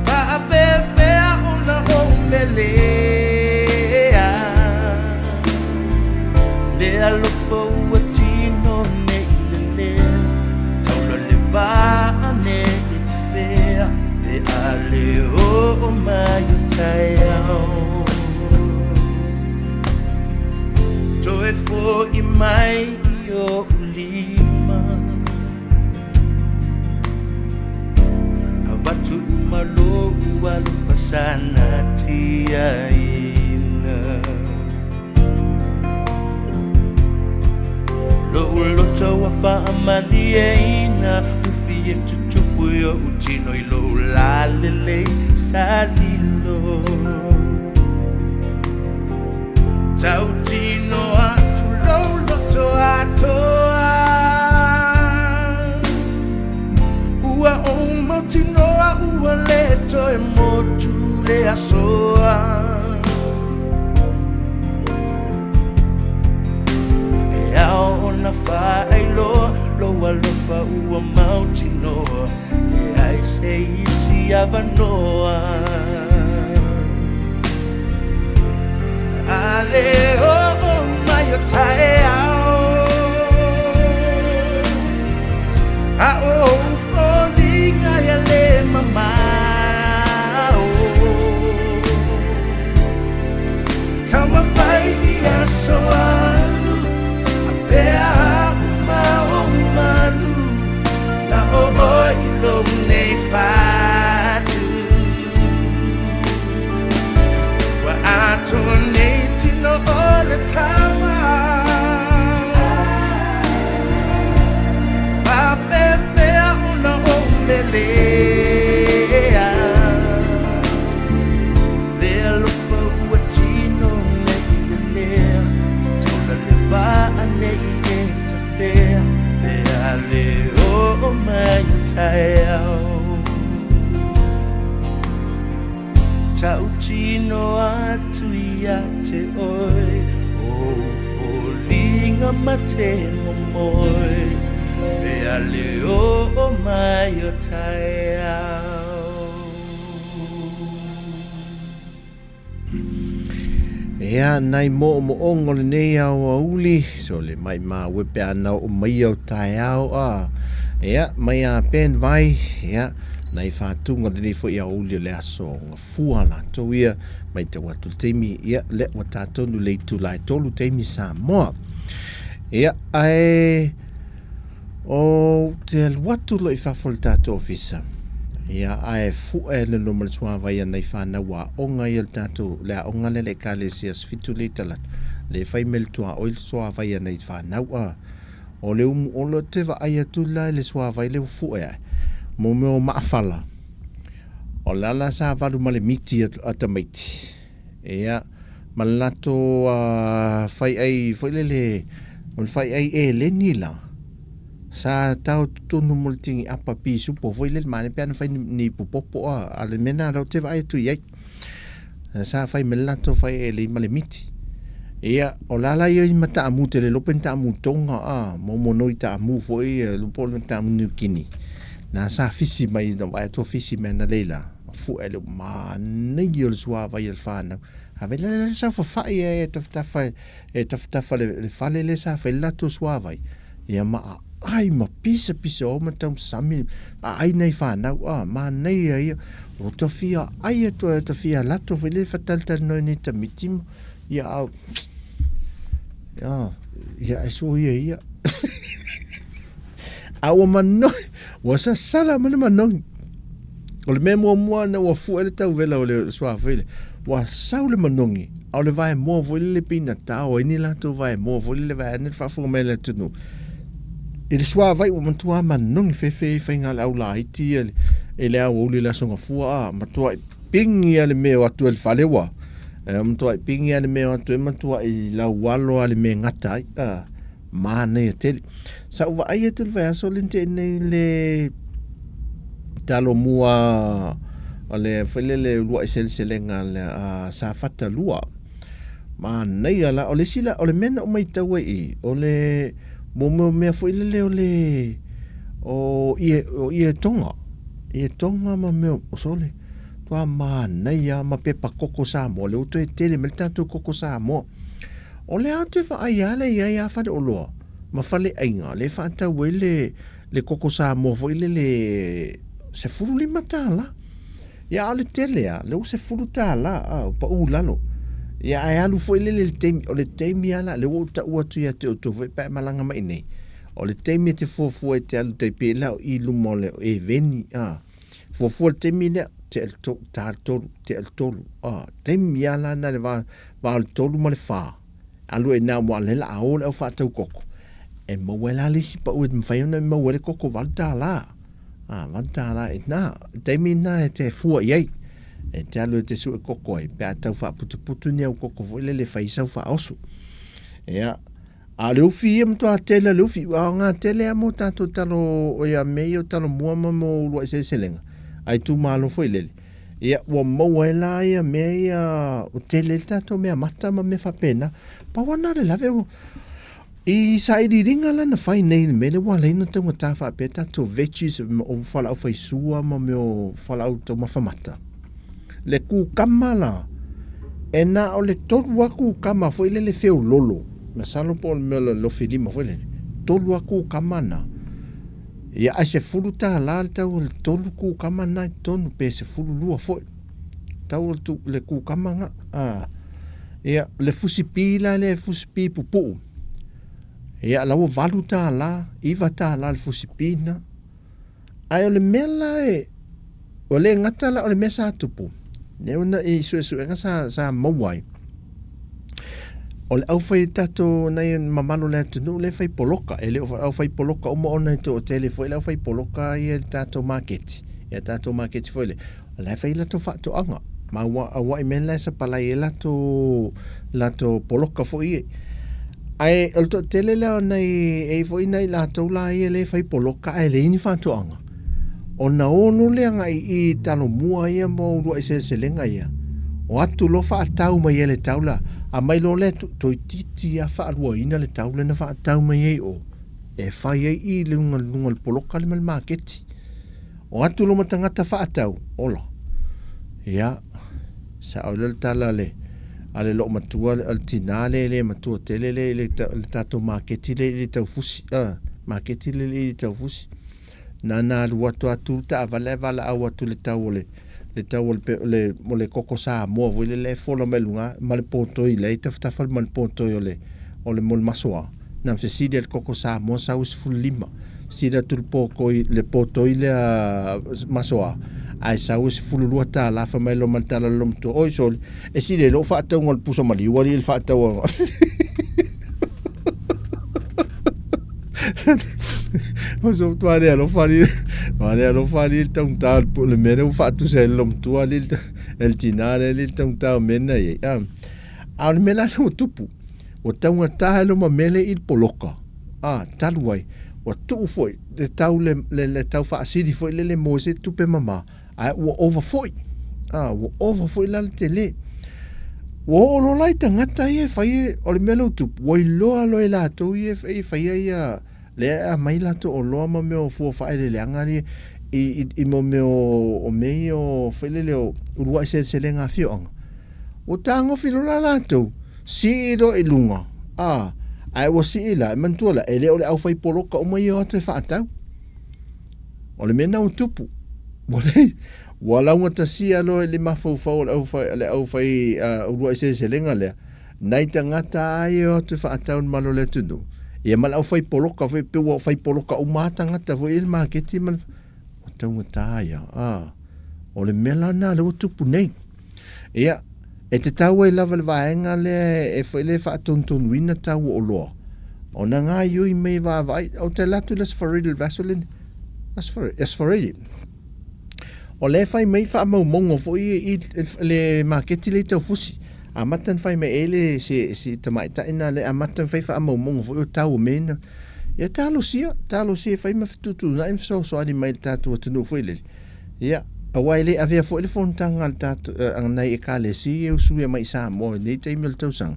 faapefea ona ou melea. Le alofa ua tino nei lelea, taula le vaa nei tafea, pe a le oo mai o taeao. Toe fo'i mai i ou lima, avatu uma lou alofa sana tiaina. Lou loto ua faamalieina, ufi e tutupu i ou tino i lou lalelei salilo. Tautino atu lou loto atoa, ua ou mautinoa ua le toe motu le asoa. E ao ona faailoa lou alofa ua mautinoa, leai se isi avanoa. A le oo mai o taeao, a o ou foliga ia le mamao. Taumafai i aso alu, avea au ma ou malu, na o oe i lou nei fatu. Ua atoa nei tino o le tama, faapefea ona ou melea. Le alofa ua tino Tautino atu ia te oe Ou foliga ma te momoe Pe a le oo mai o taeao. Ea, nai moomooga o lenei aoauli, so le maimau e pe a na oo mai au taeao a. Ea, mai a Ben Vai, ea, nai faatuga o lenei foi aoauli o le aso Gafua latou ia, mai tau atu le taimi, ia, lea ua tatonu le itula e tolu taimi Samoa. Ia, ae, Ou te alu atu loa i fafo o le tatou ofisa, ia, ae fue le loma le suavai a nai fanau aoga ia le tatou, le aoga lea le Ekalesia Sefitule i Talato, le fai mai le tuaoi le suavai a nai fanau, a. O le umu olo te vaai atu la i le suavai le ua fue ae, mo mea o maafala, o le ala sa valu ma le miti a tamaiti. Ia, ma le latou fai'ai foi lele, o le fai'ai eleni la, sa tao totonu mo le tini apa pisupo foi lele, manaia pe ana fai ni pupopo a, a o le mea lena lea ou te vaai atu i ai. Sa fai ma le latou fai'ai eleni ma le miti. Ia, o la la ia i ma taamu tele lope ni taamu Tonga a, mo monoi taamu foi, po o le taamu Niu Kini. Na sa fisi mai, na vaai atu o fisi mai ana leila. Fue le manaia o le suavai a le fanau. A vela le sa fafa'i e tafatafa e tafatafa le fale le sa fai le latou suavai. Ia ma aai ma pisa pisa o ma taumasami aai nei fanau a manaia ia o tafia ai atu e tafia lato foi le fatalitali nei tamiti ia au ia ia e so ia ia a ua manogi ua sasala ma le manogi O le mea muamua na ua fue le tauvela o le suavai le, ua sau le manogi, a o le vaemoa foi lele pei na tao ai ni latou vaemoa foi lele vaeane le faafofoga mai a le atunuu. I le suavai ua matua manogi fefe ai faiga a le au laiti ia i le aoauli i le Aso Gafua a matuai pigi a le mea o atu ai le fale ua e matuai pigi a le mea o atu ai matuai laualo a le mea e gata ai a manaia tele. Sa ou vaai atu i le vaiaso lea na tea nei le talomua o le foi lele uluai seleselega a Safata 2. Manaia la, o le isi la, o le mea na ou matau ai i i, o le mo mea foi lele o le o ie, o ie tonga, ie tonga ma mea o sole. Tua manaia ma pepa koko Samoa, lea ua toe tele mai le tatou koko Samoa. O le a te vaai lava lea i ai a faleoloa ma faleaiga lea e faatau ai le le koko Samoa foi lele $15. Ia a o le tele lava, lea ua $10 a, ua pau i lalo. Ia ae alu foi lele i le taimi, o le taimi lava la, lea ua ou tau atu ia te outou foi pe a e malaga mai i inei, o le taimi e te fuafua e te alu tai pei la o i luma o le eveni a. Fuafua le taimi lea, tea le tolu, ta le tolu, tea le tolu. A, taimi lava la na le va, va o le tolu ma le fa. Alu ai na ua le la a o le au faatau koko. E maua ai la le isi pau e mafai ona e maua ai le koko $8. A, $8 e na, taimi na e te fua i ai. E te alu e te sue koko ai, pe a tau faaputuputu ni au koko foi lele e fai sau faaoso. Ia, A o le ufi ia matua tele o le ufi, a o ngā tele a mo tātou talo o ia mea ia o talo mua ma mo uluai seleselega, a itumalo foi lele. Ia, ua maua ai la ia mea ia, ua tele ai le tātou mea mata ma mea faapena. Pau ana le lave o, i sailiiliga la na fai nei i le mea lea ua ala ai ona taugata faapea tātou veggies o fualaau faisua ma mea o fualaau taumafa mata. Le kukama la, e na o le tolu lava kukama foi lele feololo, masalo po o le mea o le lofilima foi lele, tolu lava kukama na. Ia ae $10 le tau o le tolu kukama na i totonu pe 12 foi. Tau o le kukama na. A. Ia, le fusi pi la lea, fusi pi pupuu. Ia, la ua $8, $9 le fusi pi na. Ae o le mea la e, ua le gata la o le mea sa tupu, lea ona i suesuega sa, sa maua ai, o le aufai tatou nai mamalu o le atunuu lea e fai poloka, e le o aufai poloka uma ona e toatele foi le aufai poloka ia i le tatou maketi, ia tatou maketi foi lea, o la e fai latou faatoaga, ma ua auai mea la e sapalai ai latou, latou poloka foi ia. Ae o le toatele lea o nai, e i ai foi nai latou la ia lea e fai poloka ae leai ni faatoaga, ona o loa lea agai i i Talomua ia ma uluai seleselega ia, O atu loa faatau mai ai le tau la, aumai loa lea toeitiiti lava faaluaina le tau lea na faatau mai ai o, e fai ai i luga luga o le poloka lea ma le maketi. O atu loa ma tagata faatau, ola. Ia, sao lea le tala a le a le loomatua a le tinā lea e le matua tele lea i le le tatou maketi lea i le Taufusi, maketi lea i le Taufusi. Nana alu atu lava tu le taavale ae valaau atu i le tau o le le tau o le le o le koko Samoa foi lele e fola mai luga ma le potoi la e tafatafa ma le potoi o le o le mo le masoa. Na fesili ai le koko Samoa sau e 15. Fesili atu le potoi le potoi lea masoa ae sau e 12 tala fai mai loa ma le tala le matua oi sole e sili ai lou faatauga o le pusa maliu alii le faatauga O so tua le alofa ali tua le alofa ali le taugata o le mea lea ua faatusa ai le loomatua ali e le tina lea ali le taugata o mea na i ai. A, a o le mea la lea ua tupu, ua taugata ai loma mea lea i le poloka, a, talu ai, ua tuu foi le tau le, le, le tau faasili foi lele mo se tupe mama, ae ua ova foi, a, ua ova foi la le tele. Ua oo loa la i tagata ia e fai, o le mea lea ua tupu, ua iloa loa e latou ia e faia ia, lea e aumai latou oloa ma mea o fua faaeleeleaga ia i, i, i mo mea o, o mea ia o, foi lele o uluai seleselega a afioaga. Ua tagofi loa la latou, sii loa i luga, a, ae ua sii la, e manatua la, e le o le aufaipoloka uma ia o atu e faatau. O le mea lena ua tupu. Ua leai, ua laugatasia loa i le mafaufau o le aufai, le aufai uh, uluai seleselega lea, nai tagata a ia e o atu e faatau i le malo o le atunuu, ia ma le aufai poloka foi, pe ua fai poloka uma lava tagata foi i le maketi ma le, ua taugata ia. Ah, o le mea la lena lea ua tupu nei. Ia, e tatau ai lava le vaega lea e foi le faatonutonuina tau o oloa, ona gaioi mai vaavaai, ou te alu atu i le Aso Faraile i le vaiaso lenei, Aso Faraile, Aso Faraile, o lea e fai mai faamaumauga foi i le maketi lea i Taufusi. Amata ona fai mai e le se, se tamaitai na le amata ona fai faamaumauga foi o tau o mea na. Ia talosia, talosia e fai ma fetuutuunai ma fesoasoani mai i le tatou atunuu foi lele. Ia, aua e le avea foi le fonotaga a le tatou, a nai Ekalesia ia e usuia mai i Samoa i lenei taimi o le tausaga,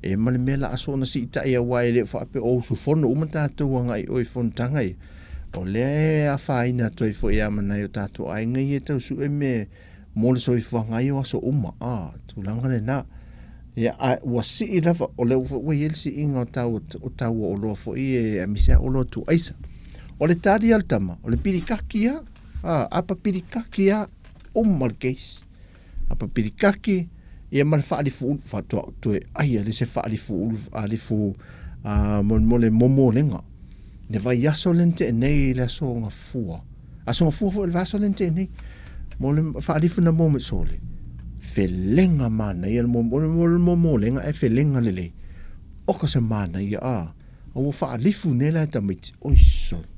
e ma le mea la aso ona siitai aua e le o faapea o usufono uma tatou agai i o i fonotaga ia. O lea e afaina atu ai foi ia ma nai o tatou aiga ia e tau sue mea mo le soifuaga ai o aso uma, a, tulaga lena. Ia, a ua sii lava, o lea ua i ai le siiga o tau o tau o oloa foi e aemaise lava oloa tuuaisa. O le tali a le tama, o le pilikaki lava. A, apa pilikaki a, uma le case. Apa pilikaki, ia ma le faalifu ulu, faatoa ou toe ai a le se faalifu ulu, alifu a, mo, mo le momolega. Le vaiaso lea na tea nei i le aso Gafua. Aso Gafua foi o le vaiaso lea na tea nei. Mo le faalifu na mo sole. Felega manaia le mo, mo le momolega e felega lelei. Oka se manaia a. A ua faalifu nei la e tamaiti. Oi sole.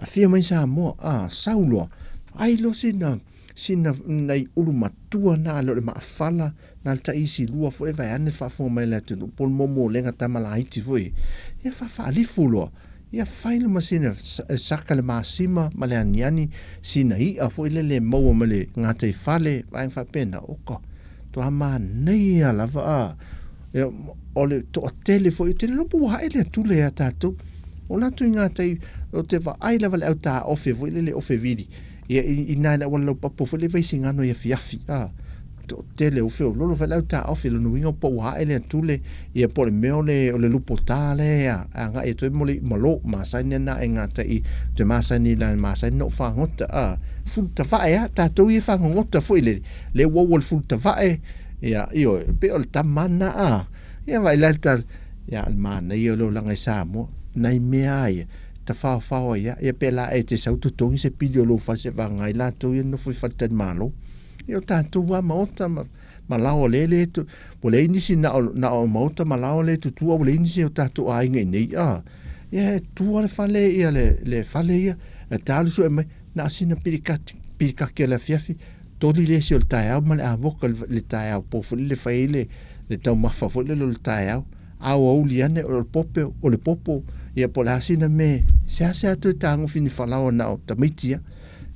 Afio mai Samoa, a, sau loa, ai loa sina, sina nai ulu matua na ale o le maafala, na le tai isi lua foi e vaeane le faafofoga mai a le atunuu, po o le momolega tama laiti foi, ia faafaalifu loa, ia fai loa ma sina saka le masima ma le aniani, sina i'a foi lele e maua mai le gataifale, vaega faapena, oka, toa manaia lava, a. Ia, o le toatele foi, ou te le iloa po ua hae le atule ia tatou. O latou i ngā tai, o te vaai lava le au taofe foi lele ofe vili, ia i, i nā i le auala laupapa foi le Vaisigano i afiafi, a, toatele o feololo foi le au taofe, lona uiga po ua hae le atule, ia po o le mea o le, o le lupotā lea e agai atu ai mo le iumalo, masani ana e ngā tai, te masani la masani na o fagota, a, fulutavae a, tatou ia e fagogota foi lele, le uaua le fulutavae, Ia, ioe, e pei o le tama na, a. Ia, vaai la le tala, ia, le manaia o le olaga i Samoa, nai mea a ia, tafaofao ai lava, ia pe la e te sau totogi se pili o lou fale se vagana ai latou ia nofo i faletalimalo. Ia o tatou lava maota ma, ma laoa lea le to, ua leai nisi na o, na o maota ma laoa lea e tutua, ua leai nisi o tatou aiga i inei, a. Ia e tua le fale ia le, le fale ia, e ta alu sue mai, na o sina pilikati, pilikaki o le afiafi, toli le esi o le taeao ma le avoka le taeao po foi lele fai ai le le taumafa foi lele o le taeao a ua uli ane o le pope o le popo ia po o le a sina me seasea toe tagofi ni falaoa na o tamaiti ia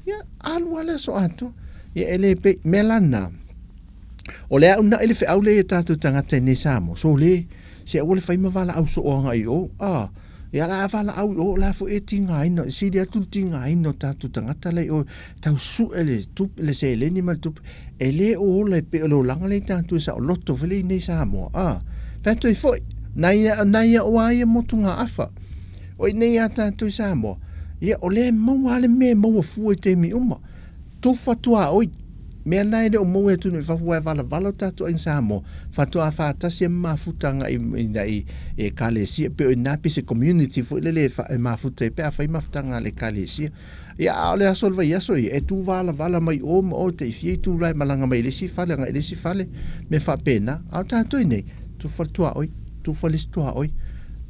ia alu lava le aso atoa ia e le pei mea la na. O le a unaʻi le feʻau lea i o tatou tagata i nei Samoa, sole, se aua le fai ma valaau soo agai i o, a, ia la a valaau i o, o la foi e tigaina, e sili atu le tigaina o tatou tagata la i o, tau sue le tupe, le seleni ma le tupe, e le o ola e pei o le olaga lea i tatou e saoloto foi lea i nei Samoa, a, fai atu ai foi, nai a, nai a oa ia motugaafa, o i nei a tatou i Samoa, ia, o lea e maua lava le mea e maua fua i taimi uma, Tufa tuaoi, mea na e le o maua e atunuu i fafo aua e valavala o tatou aiga Samoa, faatoa faatasi ai ma mafuta agai i ekalesia, pei o i ina pei se community foi lele e mafuta ai pe a fai mafutaga a le ekalesia. Ia a o le aso o le vaiaso ia, e tu valavala mai o ma o tai fia itula e malaga mai le isi fale agai i le isi fale, mea faapena. A o tatou i nei, tufa le tuaoi, tufa le isi tuaoi,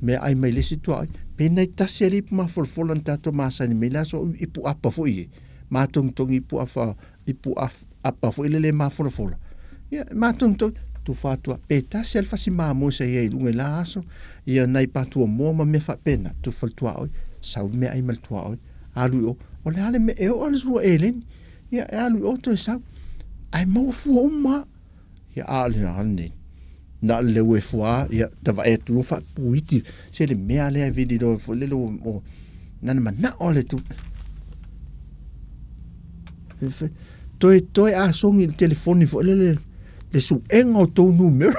meaai mai le isi tuaoi, pe nai tasi lava le ipu mafolafola na tatou masani mai le aso, ipu apa foi e. Mātogitogi ipu afa, ipu apa foi lele mafolafola. Ia, mātogitogi, tufa atu lava, pe tasi lava le fasi mamoe sa i ai i luga i la aso, ia nai patua moa ma mea faapena, tufa le tuaoi, sau le meaai ma le tuaoi, alu i o, o le a le mea, e oo lava le sua eleni, ia, e alu i o toe sau, ae maua fua uma lava. Ia, a o le a lenei, na o le leu e fua, ia, tavae atu loa faapuiti, se le mea lea e vili loa foi lele o, na na manao le tu. Toe, toe asogi i le telefoni foi lele, le suega o tou numera.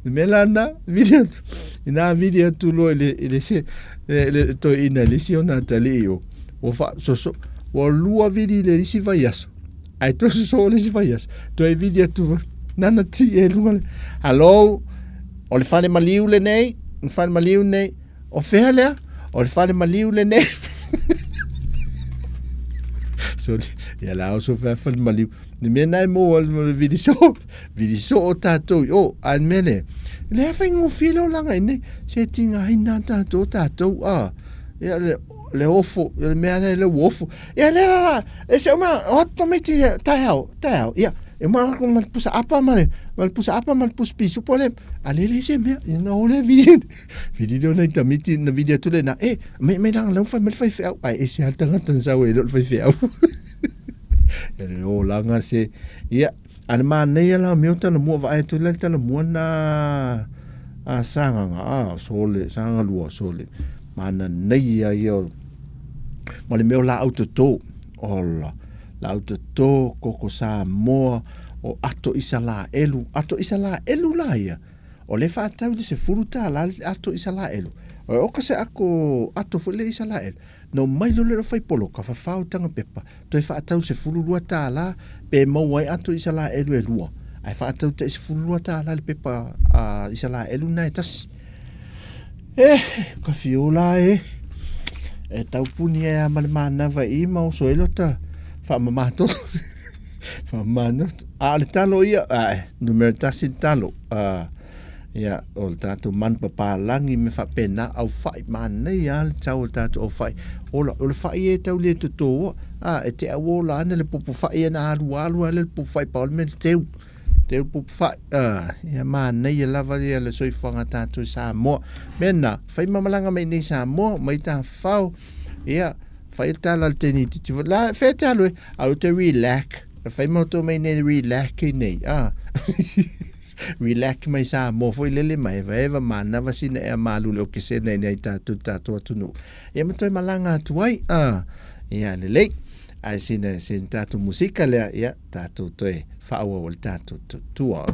Le mea la na, vili atu, ina vili atu loa i le, i le se, le, le toeaina i le isi ona atalii o, ua faasoso, ua lua vili i le isi vaiaso, ae toe sosoo le isi vaiaso, toe vili atu, nana ti e luga le, hello, o le fale maliu lenei, le fale maliu lenei, O fea lea? O le fale maliu lenei. So, ia la o so fea fale maliu. Le mea nai mo al mo le vili so. Vili so o tātou i o. A le mea le. Le a whai ngofie le olanga i nei. Se tinga hai nā tātou tātou a. Ia le le ofo, le mea le le ofo. Ia le la la, e se uma, o atu tamaiti taeao, taeao. Ia, e uma ko ma pusa apa ma le, ma le pusa apa ma le pusa pisu po le, a le le se mea, ia na o le vili. Vili leo nai tamiti na vili atu le na, e, mai mai langa lau fai mai le faifeau, ai e se hal tangata na sau e le faifeau. Ia le o langa se, ia, ana manaia la mea o tala mua vaai atu le tala mua na a sagaga, a sole, sagaga lua, sole, mana nei ia ia o, ma le mea o laau toto, ola, laau toto, koko Samoa, o ato Isalaelu, ato Isalaelu la ia, O le faatau i le sefulu tālā le ato Isalaelu. O e oka se ako ato foi le Isalaelu. No mai lo le fai poloka fafao tanga pepa. Toe faatau 12 tālā pe maua ai ato Isalaelu e lua. Ae faatau tai 12 tālā le pepa a Isalaelu na e tasi. Eh, ka fiola e. E taupuni e a ma le manava i ma oso e lota whaamamātoto. Whaamamātoto. A le talo ia, ae, numera tasi le talo. A, ia, o le tātou manu papālagi me faapena, au whai, manaia a le tau o le tātou au whai. Ola, o le whai e tau le totoa, a, e te au ola ana le popo whai ana alu alu ale le popo whai pa o le mea le teu. Teu popo whai, a, ia manaia lava ia le soifuaga tātou i Samoa. Mena, whai mamalanga mai nei Samoa, mai tā whao, ia, Whai e tala le teni titi fo. La, whea te alu e? Alu te relax. Whai mau tō mei nei relax i nei. Ah. Relax mai sa mō foi lele mai eva eva mānawa sina ea mālu le o ke sena i nei tātou tātou atunu. Ia ma toi malanga atu ai. Ah. Ia lelei. Ai sina sina tātou musika lea. Ia tātou toe whaawa o le tātou tua.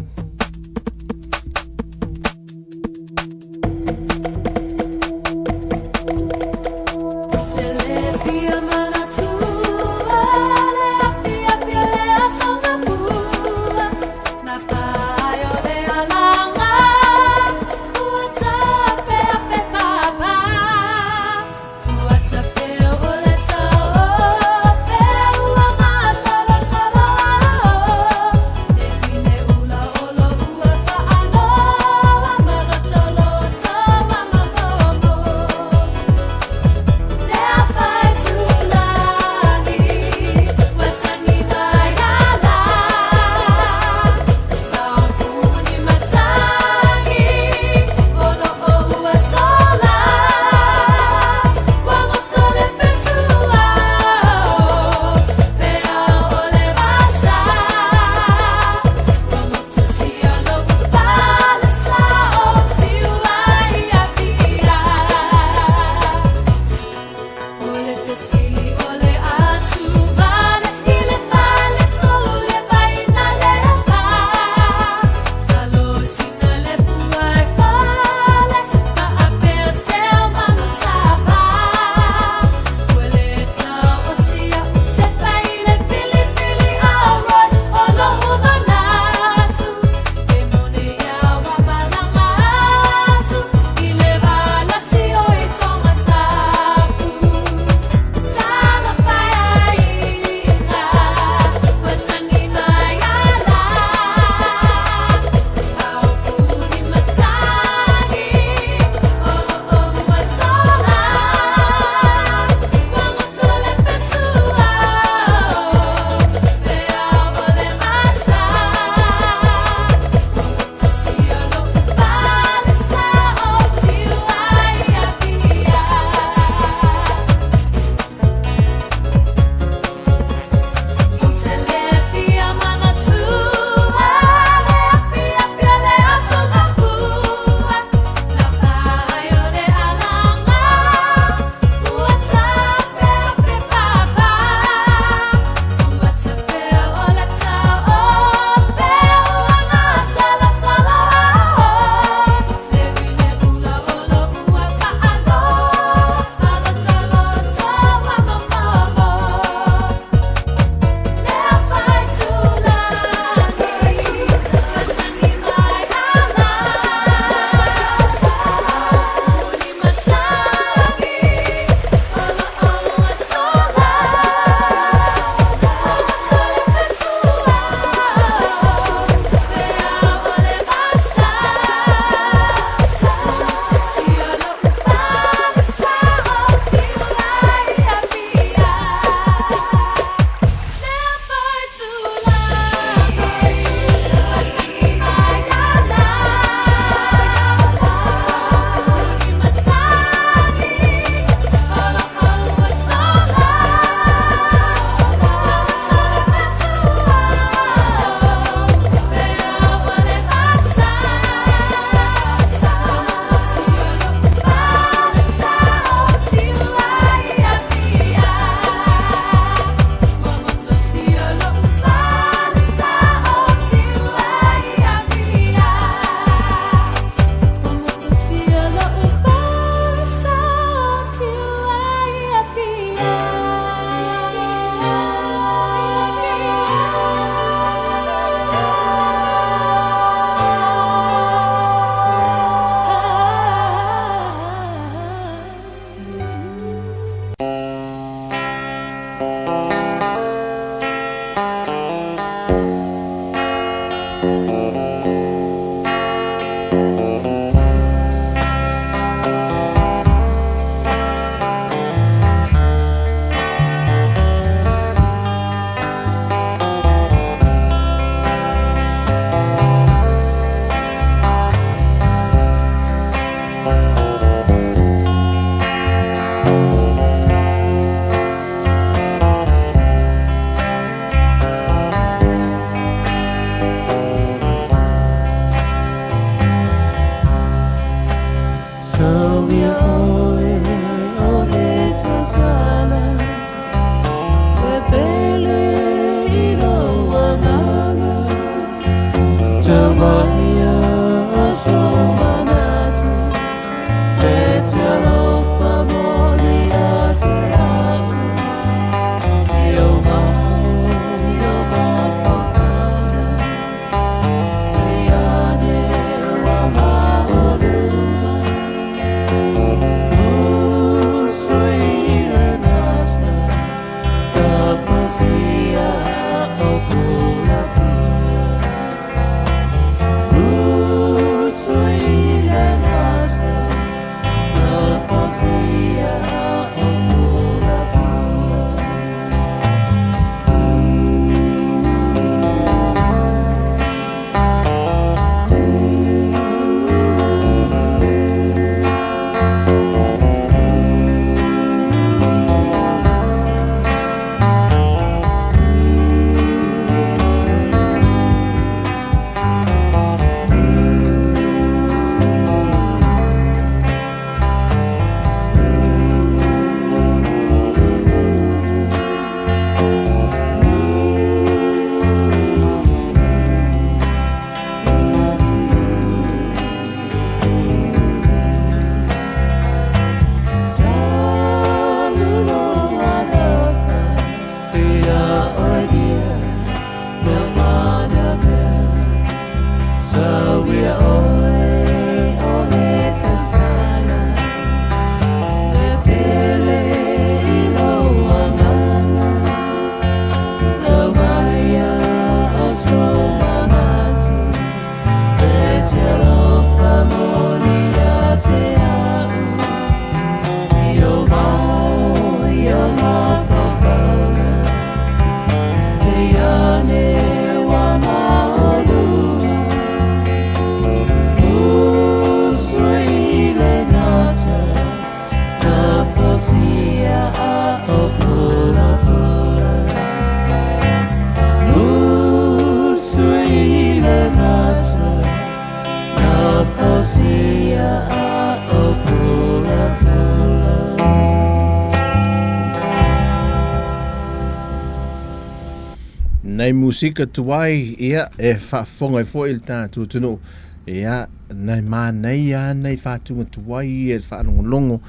Nai musika tuai, ia, e faafofoga ai foi le tatou atunuu, ia, nai manaia nai faatuga tuai ia le faalogologo,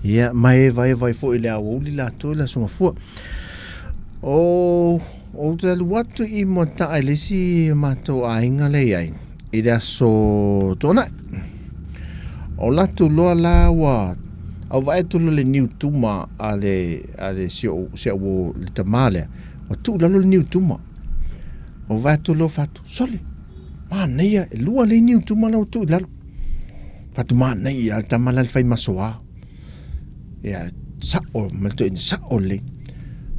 ia, ma e vaevae foi le aoauli latou i le Aso Gafua. O, ou te alu atu i Moata'a i le isi o matou aiga lea i ai, i le Aso Toonai. O latou loa la ua au vaai atu loa le niu tuma a le, a le si ou, si au uo le tamā lea, ua tuu i lalo le niu tuma. Ua vaai atu loa fatu, sole, manaia, e lua nei niu tuma la ua tuu i lalo. Fatu manaia le tama la le fai masoa. Ia, sa'o ma le toeaina, sa'o lelei.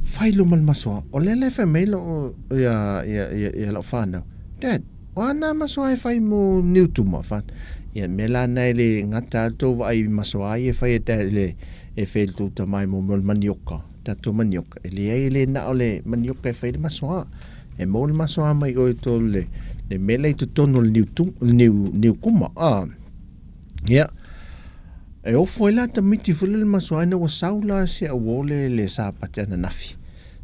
Fai loa ma le masoa, o lea la e fai mai lou, ia, ia, ia, ia lau fanau, Dad, o a nā masoa e fai mo niu tuma? Fa, ia, mea la na e le gata lava le tou vaai i masoa ia e fai e Dad, le, e fai e le tou tama i mo mea o le manioka, tatou manioka. E leai e le na o le manioka e fai le masoa. E maua le masoa mai oe tolu le, le mea la i totonu o le niu, tu, le niu, niu kuma. Ah. Ia, e ofo ai la tamaiti foi lele masoa ina ua sau la si au uo le, le Sapati ananafi.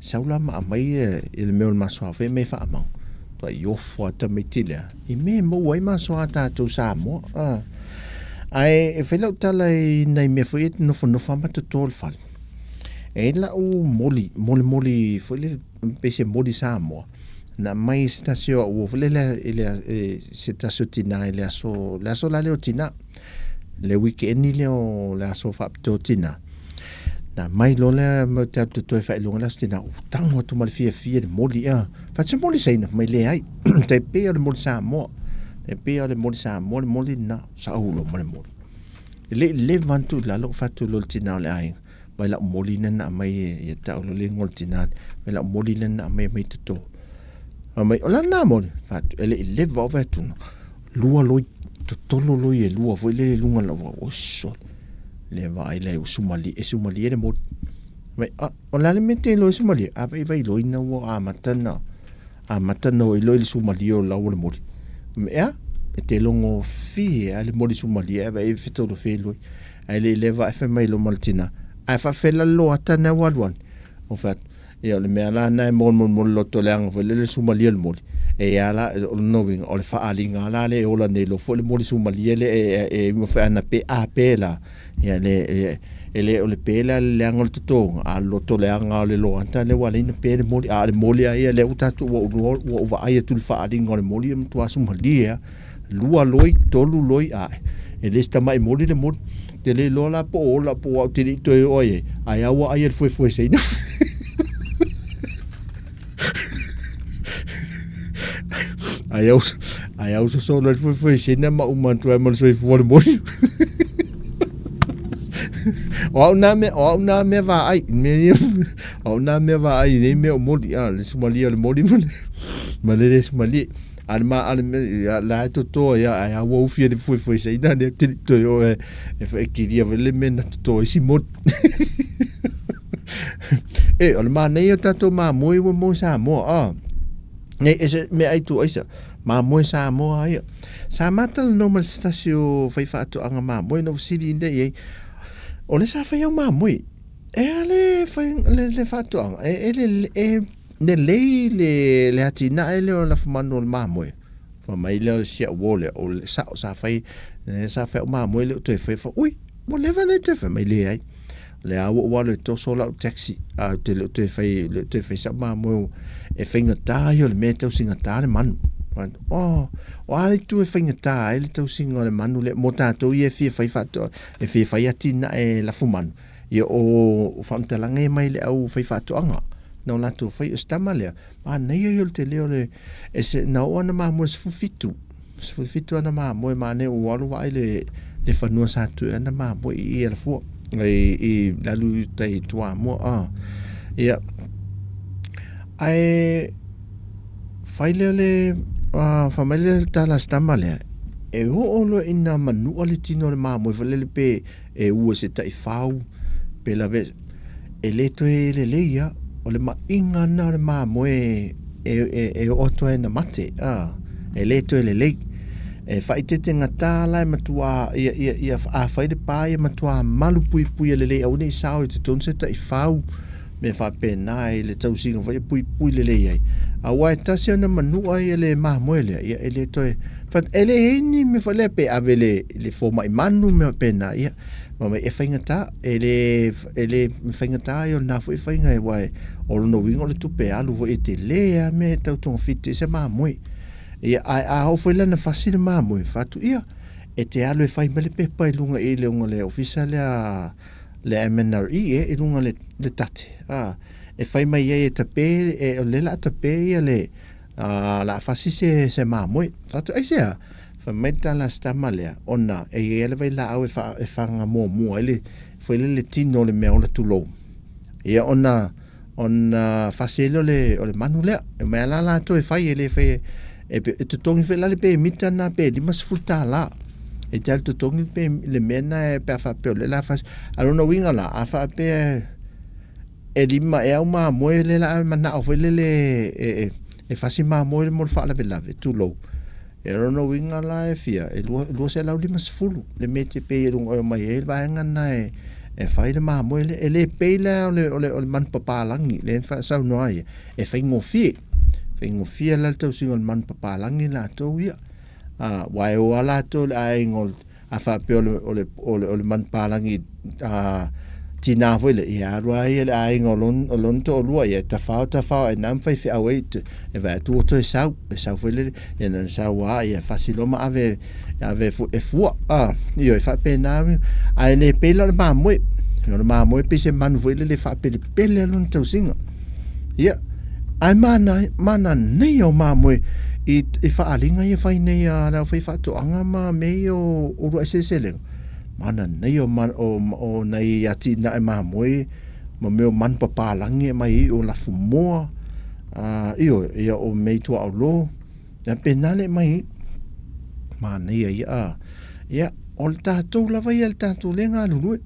Sau la ma aumai e le mea o le masoa foi mea e faamau. Tuai ofo a tamaiti lea, i mea e maua ai masoa a tatou Samoa. Ah. Ae e fai lau tala i nai mea foi e nofonofo lava ma toto le fale. E i ai lau moli, molimoli foi lele, pei se moli Samoa. Na aumai e se tasi o au uo foi lele i le, e se tasi o tina i le aso, le aso la lea o tina. Le weekend lea o le aso faapitoa o tina. Na aumai loa lea ma te atu toe faailoga le aso tina, ua tago atu ma le fiafia le moli ea. Fai atu se moli Saina, fai mai leai. Tai pei o le moli Samoa. Tai pei o le moli Samoa le moli lena. Sau loa ma le moli. E le i leva atu i lalo, fai atu loa le tina o le aiga, mai lau moli lena na aumai e, ia tau loa le igoa o le tina, mai lau moli lena na aumai e mai toto. Fai mai, o le a lena moli? Fai atu, e le i leva o fai atu, lua loi, totolo loi e lua foi lele i luga o lau vao. Oi sole, le vaai lea ua sumalie, e sumalie le moli. Fai mai, a, o le a le mea e te iloa ai sumalie? A vai vai loi na ua amata na, amata na o iloa i le sumalie o lau o le moli. Fai mai, e a? E te logofie a le moli sumalie ae vai e fetolo feloi. Ae le i leva ae fai mai loa ma le tina, ae faafela le loata na ua alu ane. Ou fai atu, ia o le mea la na e molimoli loto leaga foi lele sumalie o le moli. E ia la, o lona uiga, o le faaaliga la lea e ola nei loa foi le moli sumalie lea e, e, e uiga foi ana pe a pe la, ia le, e, e le o le pe la le leaga o le totoga, a o le loto leaga o le loata lea ua ala ai ona pe le moli. A o le moli lava ia lea ua tatou ua ou, ua ou vaai atu i le faaaliga o le moli e matua sumalie lava. Lua loi, tolu loi, ae e le se tamai moli le moli. Te le iloa la po o ola po o au te le i toe oo ai ai, ae a ua ai e le fuefueseina. Ai au, ai au sosolo le fuefueseina ma uma atu ai ma le soifua le moli. O au nā mea, o au nā mea vaai, mea ia, o au nā mea vaai i nei mea o moli, a, le sumalie o le moli ma le, ma le le sumalie. A le ma, a le mea, la e toto ai a, ai a ua ufi e le fuefueseina lea te le toe oo e, e whaekiria wale le mea na toto ai si moli. E, o le manaia o tātou mamoe ua moe Samoa, a. Nei, e se mea ai tu aisa, mamoe Samoa ia. Sa matalanoa ma le se tasi o faifaatoaga mamoe na fesili nei i ai, o le sa fai au mamoe, e a le fai, le, le faatoaga, e, e, le, e lelei le, le atinae lea o lafumanu o le mamoe. Fai mai lea o si au uo lea, o le sa'o sa fai, sa fai au mamoe le o toe fai, fai, ui, ua leva le toe fai mai leai. Lea ua ou alu e toso lau taxi, a ou te le o toe fai, le o toe fai sau mamoe e faigata ia o le mea e tausigata le manu. Fai atu, oh, o a le itu e faigata ai le tausiga o le manu lea, mo tatou ia e fia fai faatoa, e fia fai atinae lafumanu, ia o faamatalaga ia mai le au faifaatoaga. Na o latou fai, o se tama lea, manaia ia o le tele o le, e se, na oo ana mamoe 17, 17 ana mamoe manaia ua alu vaai le, le fanua sa tue ana mamoe i i Alafua, i, i le alu i uta i Toamua, ah. Ia, ae, fai lea le, fai mai lea le tala a se tama lea, e oo loa ina manua le tino o le mamoe foi lele pe e ua se taifau pe lave e le toe lelei lava. O le maʻiga lena o le mamoe e, e, e oo atu ai ina mate, a, e le toe lelei. E faaeteete gata la e matuā, ia, ia, ia, a fai le pa ia matuā malupuipuia lelei aua ne i sao i totonu se taifau, mea faapena i le tausiga foi e puipui lelei ai. Aua e tasi ona manua ia le mamoe lea, ia e le toe e le i ai ni mea foi lea pe ave i le i le fomai manu ma mea faapena, ia fai mai e faigata, e le e le faigata ia o lena foi faiga aua o lona uiga o le tupe alu foi e tele lava mea e tau togafiti ai se mamoe. Ia ae a oo foi la ina fasi le mamoe, fai atu, ia, e te alu e fai mai le pepa i luga i le le ofisa lea le MNRE e i luga le le tate, a, e fai mai ai e tape e o lea o le a tape ia le a, la fasi se se mamoe. Fai atu, aisea? Fai mai le tala a si tama lea, ona e i ai lava le vailaau e fa e faga muamua ai le foi lele le tino o le mea ola tulou. Ia ona ona fasi ai lea o le o le manu lea. E omai lava la latou e fai e le fai e e totogi foi la le pemita lena pe $50. E te alu totogi le le mea lena pe a faapea o lea o le a fasi. A o lona uiga la, a faapea e lima ea au mamoe lea o le a manao foi lele e e fasi mamoe mo le faalavelave, tulou. E o lona uiga la e fia, e 250 le mea e te pay i luga e omai ai le vaega lena e e fai le mamoe lea. E le pay la o le o le o le manupapalagi lea na faasaunoa ai e faigofie. Faigofie la le tausiga o le manupapalagi latou ia. A, aua e o lava latou i le aiga o a faapea o le, o le, o le, o le manupapalagi a, tina foi lea, ia alu lava ia i le aiga o lona, o lona toalua, ia e tafao tafao ai i ina ma faifeau ai, e vaai atu ua toe sau, e sau foi lele, ia na sau lava, ia fasi loa ma ave, ave e fua, a, ioe, e faapena, ae le pei la o le mamoe. O le mamoe pei se manu foi lele e faapelepele lava lona tausiga. Ia, ae mana, manaia o mamoe i, i faaaliga ia fai nei a le aufaifaatoaga ma mea ia o uluai seleselega. Manaia o, o, o nai atinae mamoe ma mea o manupapalagi e aumai ai o lafumoa, a, ioe, ia o mea i tuaolo. Ia pena le aumai ai. Manaia ia, a. Ia, o le tatou lava ia le tatou lea e galulue.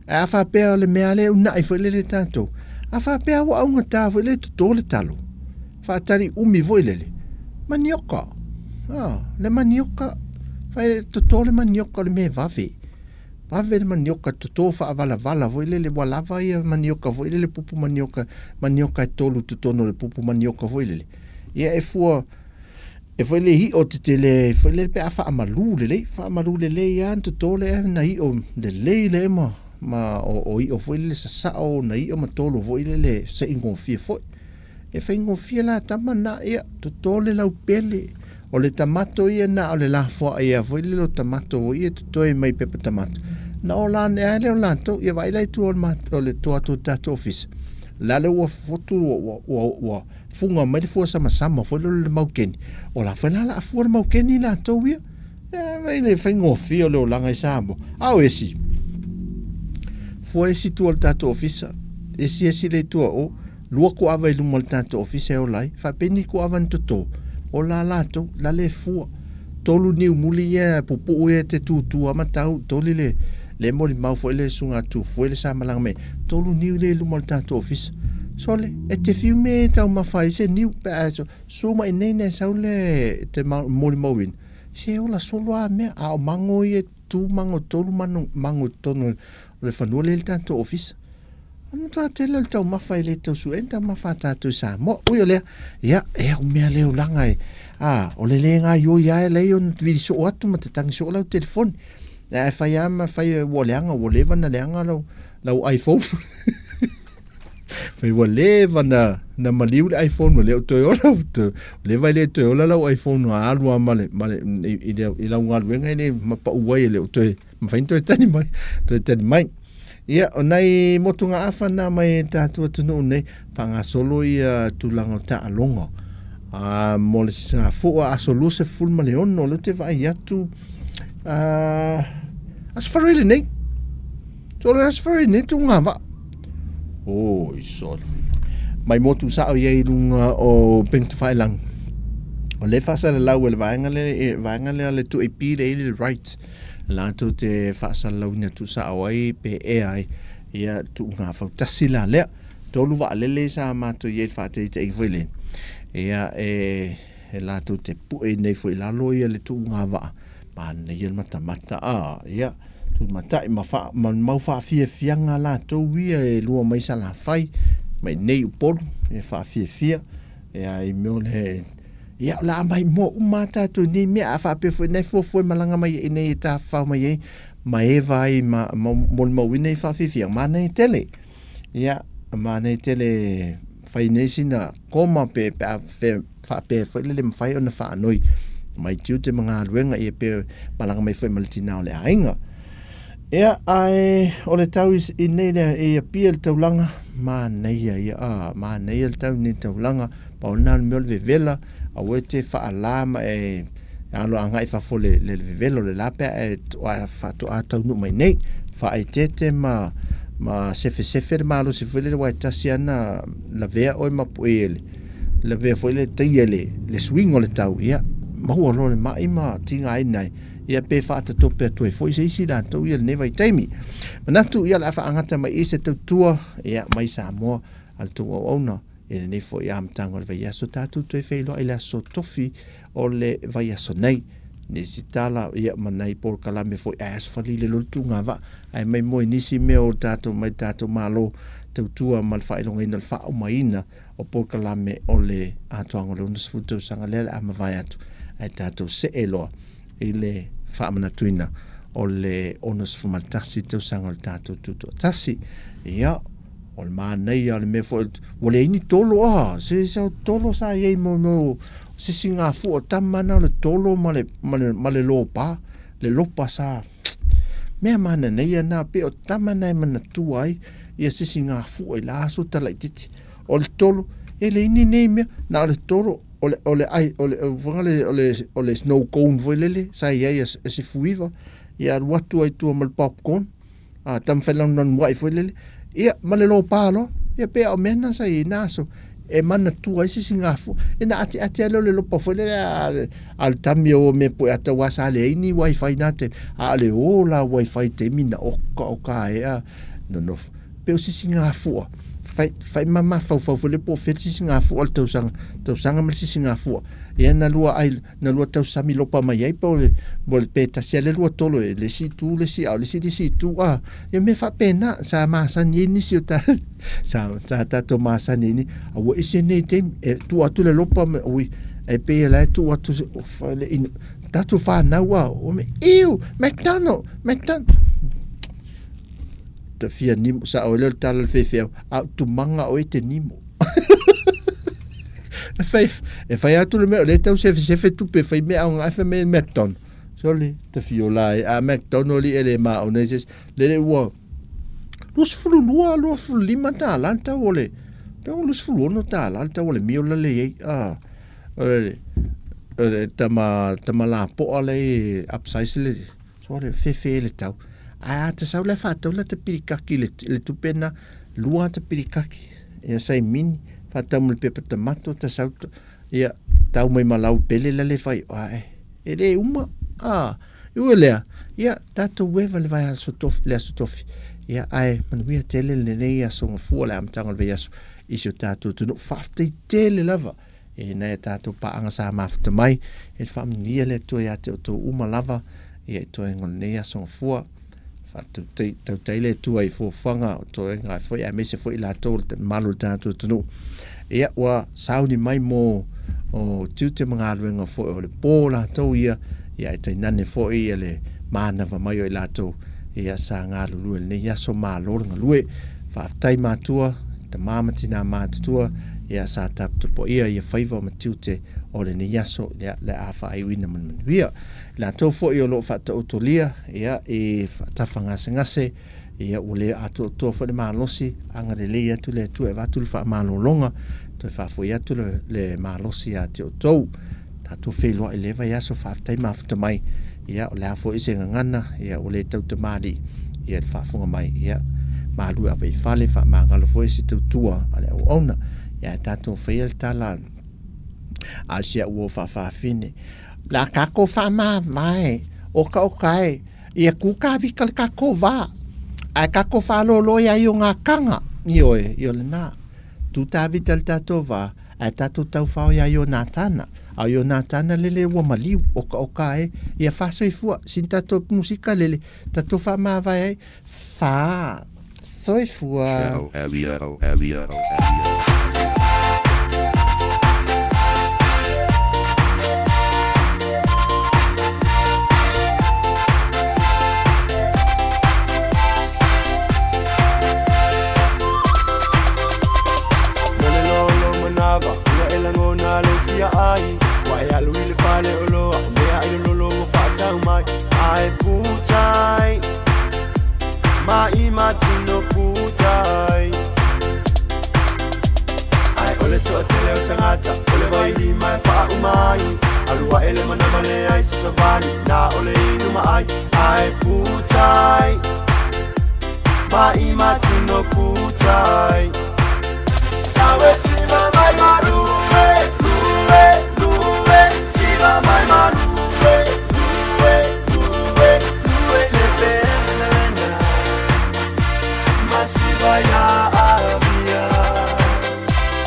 Ae a faapea o le mea lea e uunai foi lele tatou, a faapea ua augata foi lele toto le talo, faatali umi foi lele, manioka, a, le manioka, fai toto le manioka o le mea e vave. Vave le manioka toto faavalavala foi lele, ua lava ia manioka foi lele, pupu manioka, manioka e tolu i totonu o le pupu manioka foi lele. Ia e fua, E foi le iʻo tetele foi lele pe a faamalu lelei, faamalu lelei lava ona toto lea na iʻo lelei lea ma ma o, o iʻo foi lele sasao na iʻo ma tolo foi lele se i gofie foi. E faigofie la tama na ia toto le laupele o le tamato ia na o le lafoai ia foi lele o tamato foi ia totoe mai pepa tamato. Na ola ane lava lea o latou ia vaai la i tua o le, o le tua atu o le tatou ofisa. La lea ua fotu ua, ua, ua, ua Fuga mai le fua samasama foi lele o le maukeni, o la foi la o le a fua le maukeni latou ia. E vaai le faigofie o le olaga i Samoa. A o esi, fua esi tua o le tatou ofisa, esi esi le tua o, lua kuava i luma o le tatou ofisa e ola ai, faapei ni kuava ni toto, ola latou, la le fua. Tolu niu muli ia pupuu ia te tūtū a matau, toli le, le molimau foi le susuga Tufue le sa malaga mai, tolu niu lea i luma o le tatou ofisa. Sole, e te fiu me e taumafa ai se niu, pe a su mai nei nei sau le te molimauina, se ola solo a mea, a o mago ia tu mago tolu mano, mago i totonu o le fanua lea i le tatou ofisa. O le matua tele o le taumafa e le tau su'e ni taumafa a tatou i Samoa. Ui o lea, ia, e au mea lea ulaga e, a, o le le gaoioi lava e leai ona vili soo atu ma tatagi soo lau telefoni. Ae fai lava ma fai ua leaga, ua leva ona leaga lau, lau iPhone. Fai ua leva na, na maliu le iPhone ua le o toe ola, ua leva e le toe ola lau iPhone ua alu lava ma le, ma le, i, i, i lau galuega e le mapau ai e le o toe mafai ona toe tali mai, toe tali mai. Ia, o nai motugaafa na mai e tatou atunuu nei, faagasolo ia tulaga o taaloga. A, mo le sisigafua aso 26, o lea ou te vaai atu, a, Aso Faraile nei. So o le Aso Faraile nei tuuga vaa. Oi, sole. Mai motu sao ia i luga o Upega Tafailagi. O lea e faasalalau e le vaega lea, vaega lea le 2AP lea i le right. Latou te faasalalauina tuusao ai pe ea ai ia tuuga fautasi la lea. Tolu vaalele sa matou i ai i le faataitaiga foi lea. Ia e, e latou te pue nei foi i lalo ia le tuuga vaa, manaia le matamata a, ia, tumatai ma, fa, ma mau faafiafiaga latou ia e lua mai Salafai, mai nei Upolu, e faafiafia. Ia, i mea o le, ia, o le a maimoa uma lava tatou i nei mea, a faapea foi na e fuafua e malaga mai ai i inei e tafafao mai ai ma e vaai ma, ma molimauina i faafiafiaga, manaia tele. Ia, manaia tele fai nei sina koma pe, pe a fe, faapea foi le le mafai ona faanoi mai tiute ma galuega, ia pe malaga mai foi ma le tinā o le aiga. Ia, ae o le tau i nei lea i Apia le taulaga, manaia ia, a, manaia le tau i nei taulaga, pau lena o le mea o le vevela, aua e te faalā ma e alo agai i fafo le, le, le vevela o le la pe a e faatoa taunuu mai nei. Faaeteete ma, ma sefesefe le malosi foi lele aua e tasi lava na lavea oe ma pue e le, lavea foi le taia le, le suiga o le tau, ia, maua loa le mai ma tigaina ai. Ia pe faatatope atu ai foi se isi latou ia lenei vaitaimi. Manatu ia o le a faagata mai i se tautua ia mai Samoa a le tou auauna i lenei foi amataga o le vaiaso tatou toe feiloai i le aso tofi o le vaiaso nei. Nisi tala ia ma nai polokalame foi ae aso falile loa le tugava ae mai moe nisi mea o tatou mai tatou Malo tautua ma le faailogaina o le faaumaina o polokalame o le atoaga o le 60 tausaga lea le a mavae atu ae tatou see loa i le faamanatuina o le 61 tausaga o le tatou tutoatasi. Ia, o le manaia o le mea foi, ua leai ni tolo a, se se tolo sa i ai mo mo sisigafua tama na o le tolo ma le, ma le, ma le lopa, le lopa sa mea manaia na pe o tama na e manatua ai ia sisigafua i la aso talaititi. O le tolo, e leai ni nei mea, na o le tolo, o le, o le ai, o le, o le, o le, o le snow cone foi lele, sa i ai e se fuiva, ia alu atu ai tua ma le popcorn, a taumafai lanulanuvai foi lele, ia, ma le lopa loa, ia pei o mea na sa i ai na aso, e manatua ai se sigafua. E na atiati lava lea o le lopa foi lele a le, a le tami o mea poe ata aua sa leai ni wifi na taimi, a o le o la wifi taimi na oka oka ai a nonofo. Pei o se sigafua, fai, fai ma mafaufau foi lea po o fea le sisigafua o le tausaga, tausaga ma le sisigafua. Ia na lua ai, na lua tausami lopa mai ai po o le, po o le pe tasi lava le lua tolo e le isi itu le isi a o le isi le isi itu a. Ia mea faapena sa masani ai nisi o ta sa, sa tatou masani ai ni, a ua ese nei taimi e tuu atu le lopa ma ui, e pei o la e tuu atu le inu, tatou fanau a, o me, ew, McDonald, McDonald. Ta fia nimo, sa oe lea o le tala a le faifeau, a o tumaga oe e te nimo. E fai, e fai atu le mea, o lea e tau sefesefe tupe, fai mea aoga, ae fai mai e McDonald. Sole, ta fia ola ai, a McDonald i e le maona i se isi, lele ua 22, 25 tālā le tau o le, pe ua 26 tālā le tau o le meal la le i ai, a, o le, o le tama, tama lapoa le i upsize le, Sole, fefe le tau. Ae a ta sau la faatau la ta pilikaki le, le tupe na, lua ta pilikaki. Ia sai mini, faatau ma le pepa tamato, ta sau, ia, tau mai ma lau pele la le fai, ae, e le uma, a, i ua lea, ia, tatou eva le vai aso tofi, le aso tofi. Ia, ae, manuia tele lenei aso gafua le amataga o le vaiaso i si o tatou atunuu. Faafetai tele lava E nai a tatou paaga sa mafuta mai, e faamanuia le Atua ia te outou uma lava, ia i toega o lenei aso gafua. Faatautai tautai le Atua i fuafuaga o toega ai foi, aemaise foi i latou o le mamalu o le tatou atunuu. Ia, ua sauni mai mo o tiute ma galuega foi o le po latou ia, ia ae tainane foi ia le manava mai o i latou, ia sa galulue i lenei aso, malo le galue. Faafetai matua, tama ma tinā matutua, ia sa taputapuaia ia faiva ma tiute o lenei aso, ia le a faaiuina ma le manuia. I latou foi o lo o faataotolia, ia i faatafa gasegase, ia ua le atoatoa foi le malosi, agalelei atu le Atua e avatu le faamalologa, toe faafoi atu le, le malosi ia te outou. Tatou feiloai i le vaiaso, faafetai mafuta mai. Ia, o le a foi se gagana, ia, ua le tau tamalii, ia, le faafofoga mai, ia, malu e ave i fale, faamagalo foi se tautua a le auauna. Ia, ae tatou faia le tala a si au uo faafafine. La tatou faamavae, okaoka e, ia kūkāvika le tatou va, ae tatou faalolo ia i o ngā tanga. Ioe, io lena. Tūtāvita le tatou va, Ae tatou taufao iā Ionatana, a o Ionatana lele ua maliu, okaoka ai, ia faasoifua, sina tatou musika lele, tatou faamavae ai, faa soifua. ia ai. Ua e alu i le faleoloa o mea ai lololo ua faatau mai. Ae putai ma i matino putai. Ai o le toatele o tagata o le vailima e faauma ai. Alu ae le manava leai se savali na o le inu maai. Ae putai ma i matino putai. Sawe siva mai marue, lue, lue, siva mai marue, lue, lue, lue le peselena, masiva ya avia.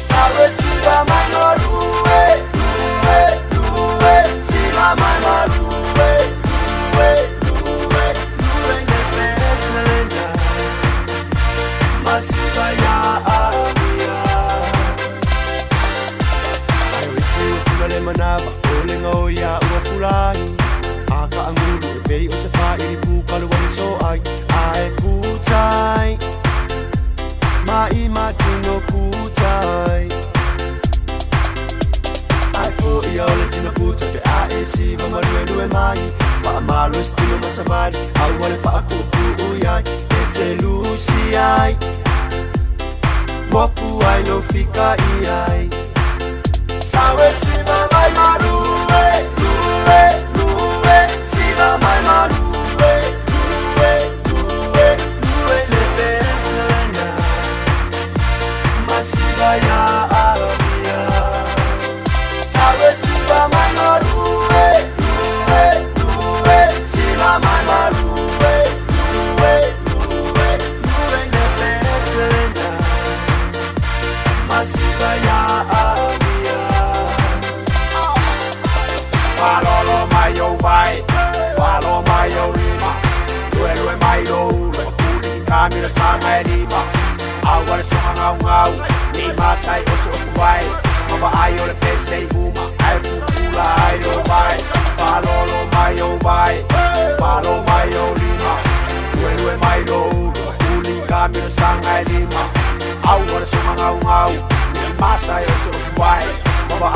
Sawe siva mai marue, lue, lue, siva mai marue, lue, lue, lue le peselena, masiva ya avia. Ai o isi ua fula le manava o le ngao ia ua fulai. A ka angulu e pei o se whairi pūkalu wani so ai. Ai putai ma i matino putai. Ai fo ia o le tino puta pe a e siva marue lue mai. Wha amalo e stilo masavali au wale wha akupu ui ai. E te lusi ai moku ai no fika i ai. Sawe siva mai marue, lue, lue, siva mai marue, lue, lue, lue le peselena, masiva ya avia. Sawe siva mai marue, lue, lue, siva mai marue, lue, lue, lue le peselena, masiva ya avia. Falolo mai o vai, falo mai o lima, lue lue mai lo ulu, makuli kamira sanga e lima. Aua le songa ngau ngau, ni masai o se ofu vai, mama ai o le pese i uma, ai fukula ai o vai. Falolo mai o vai, falo mai o lima, lue lue mai lo ulu, makuli kamira sanga e lima. Aua le songa ngau ngau, ni masai o se ofu vai, mama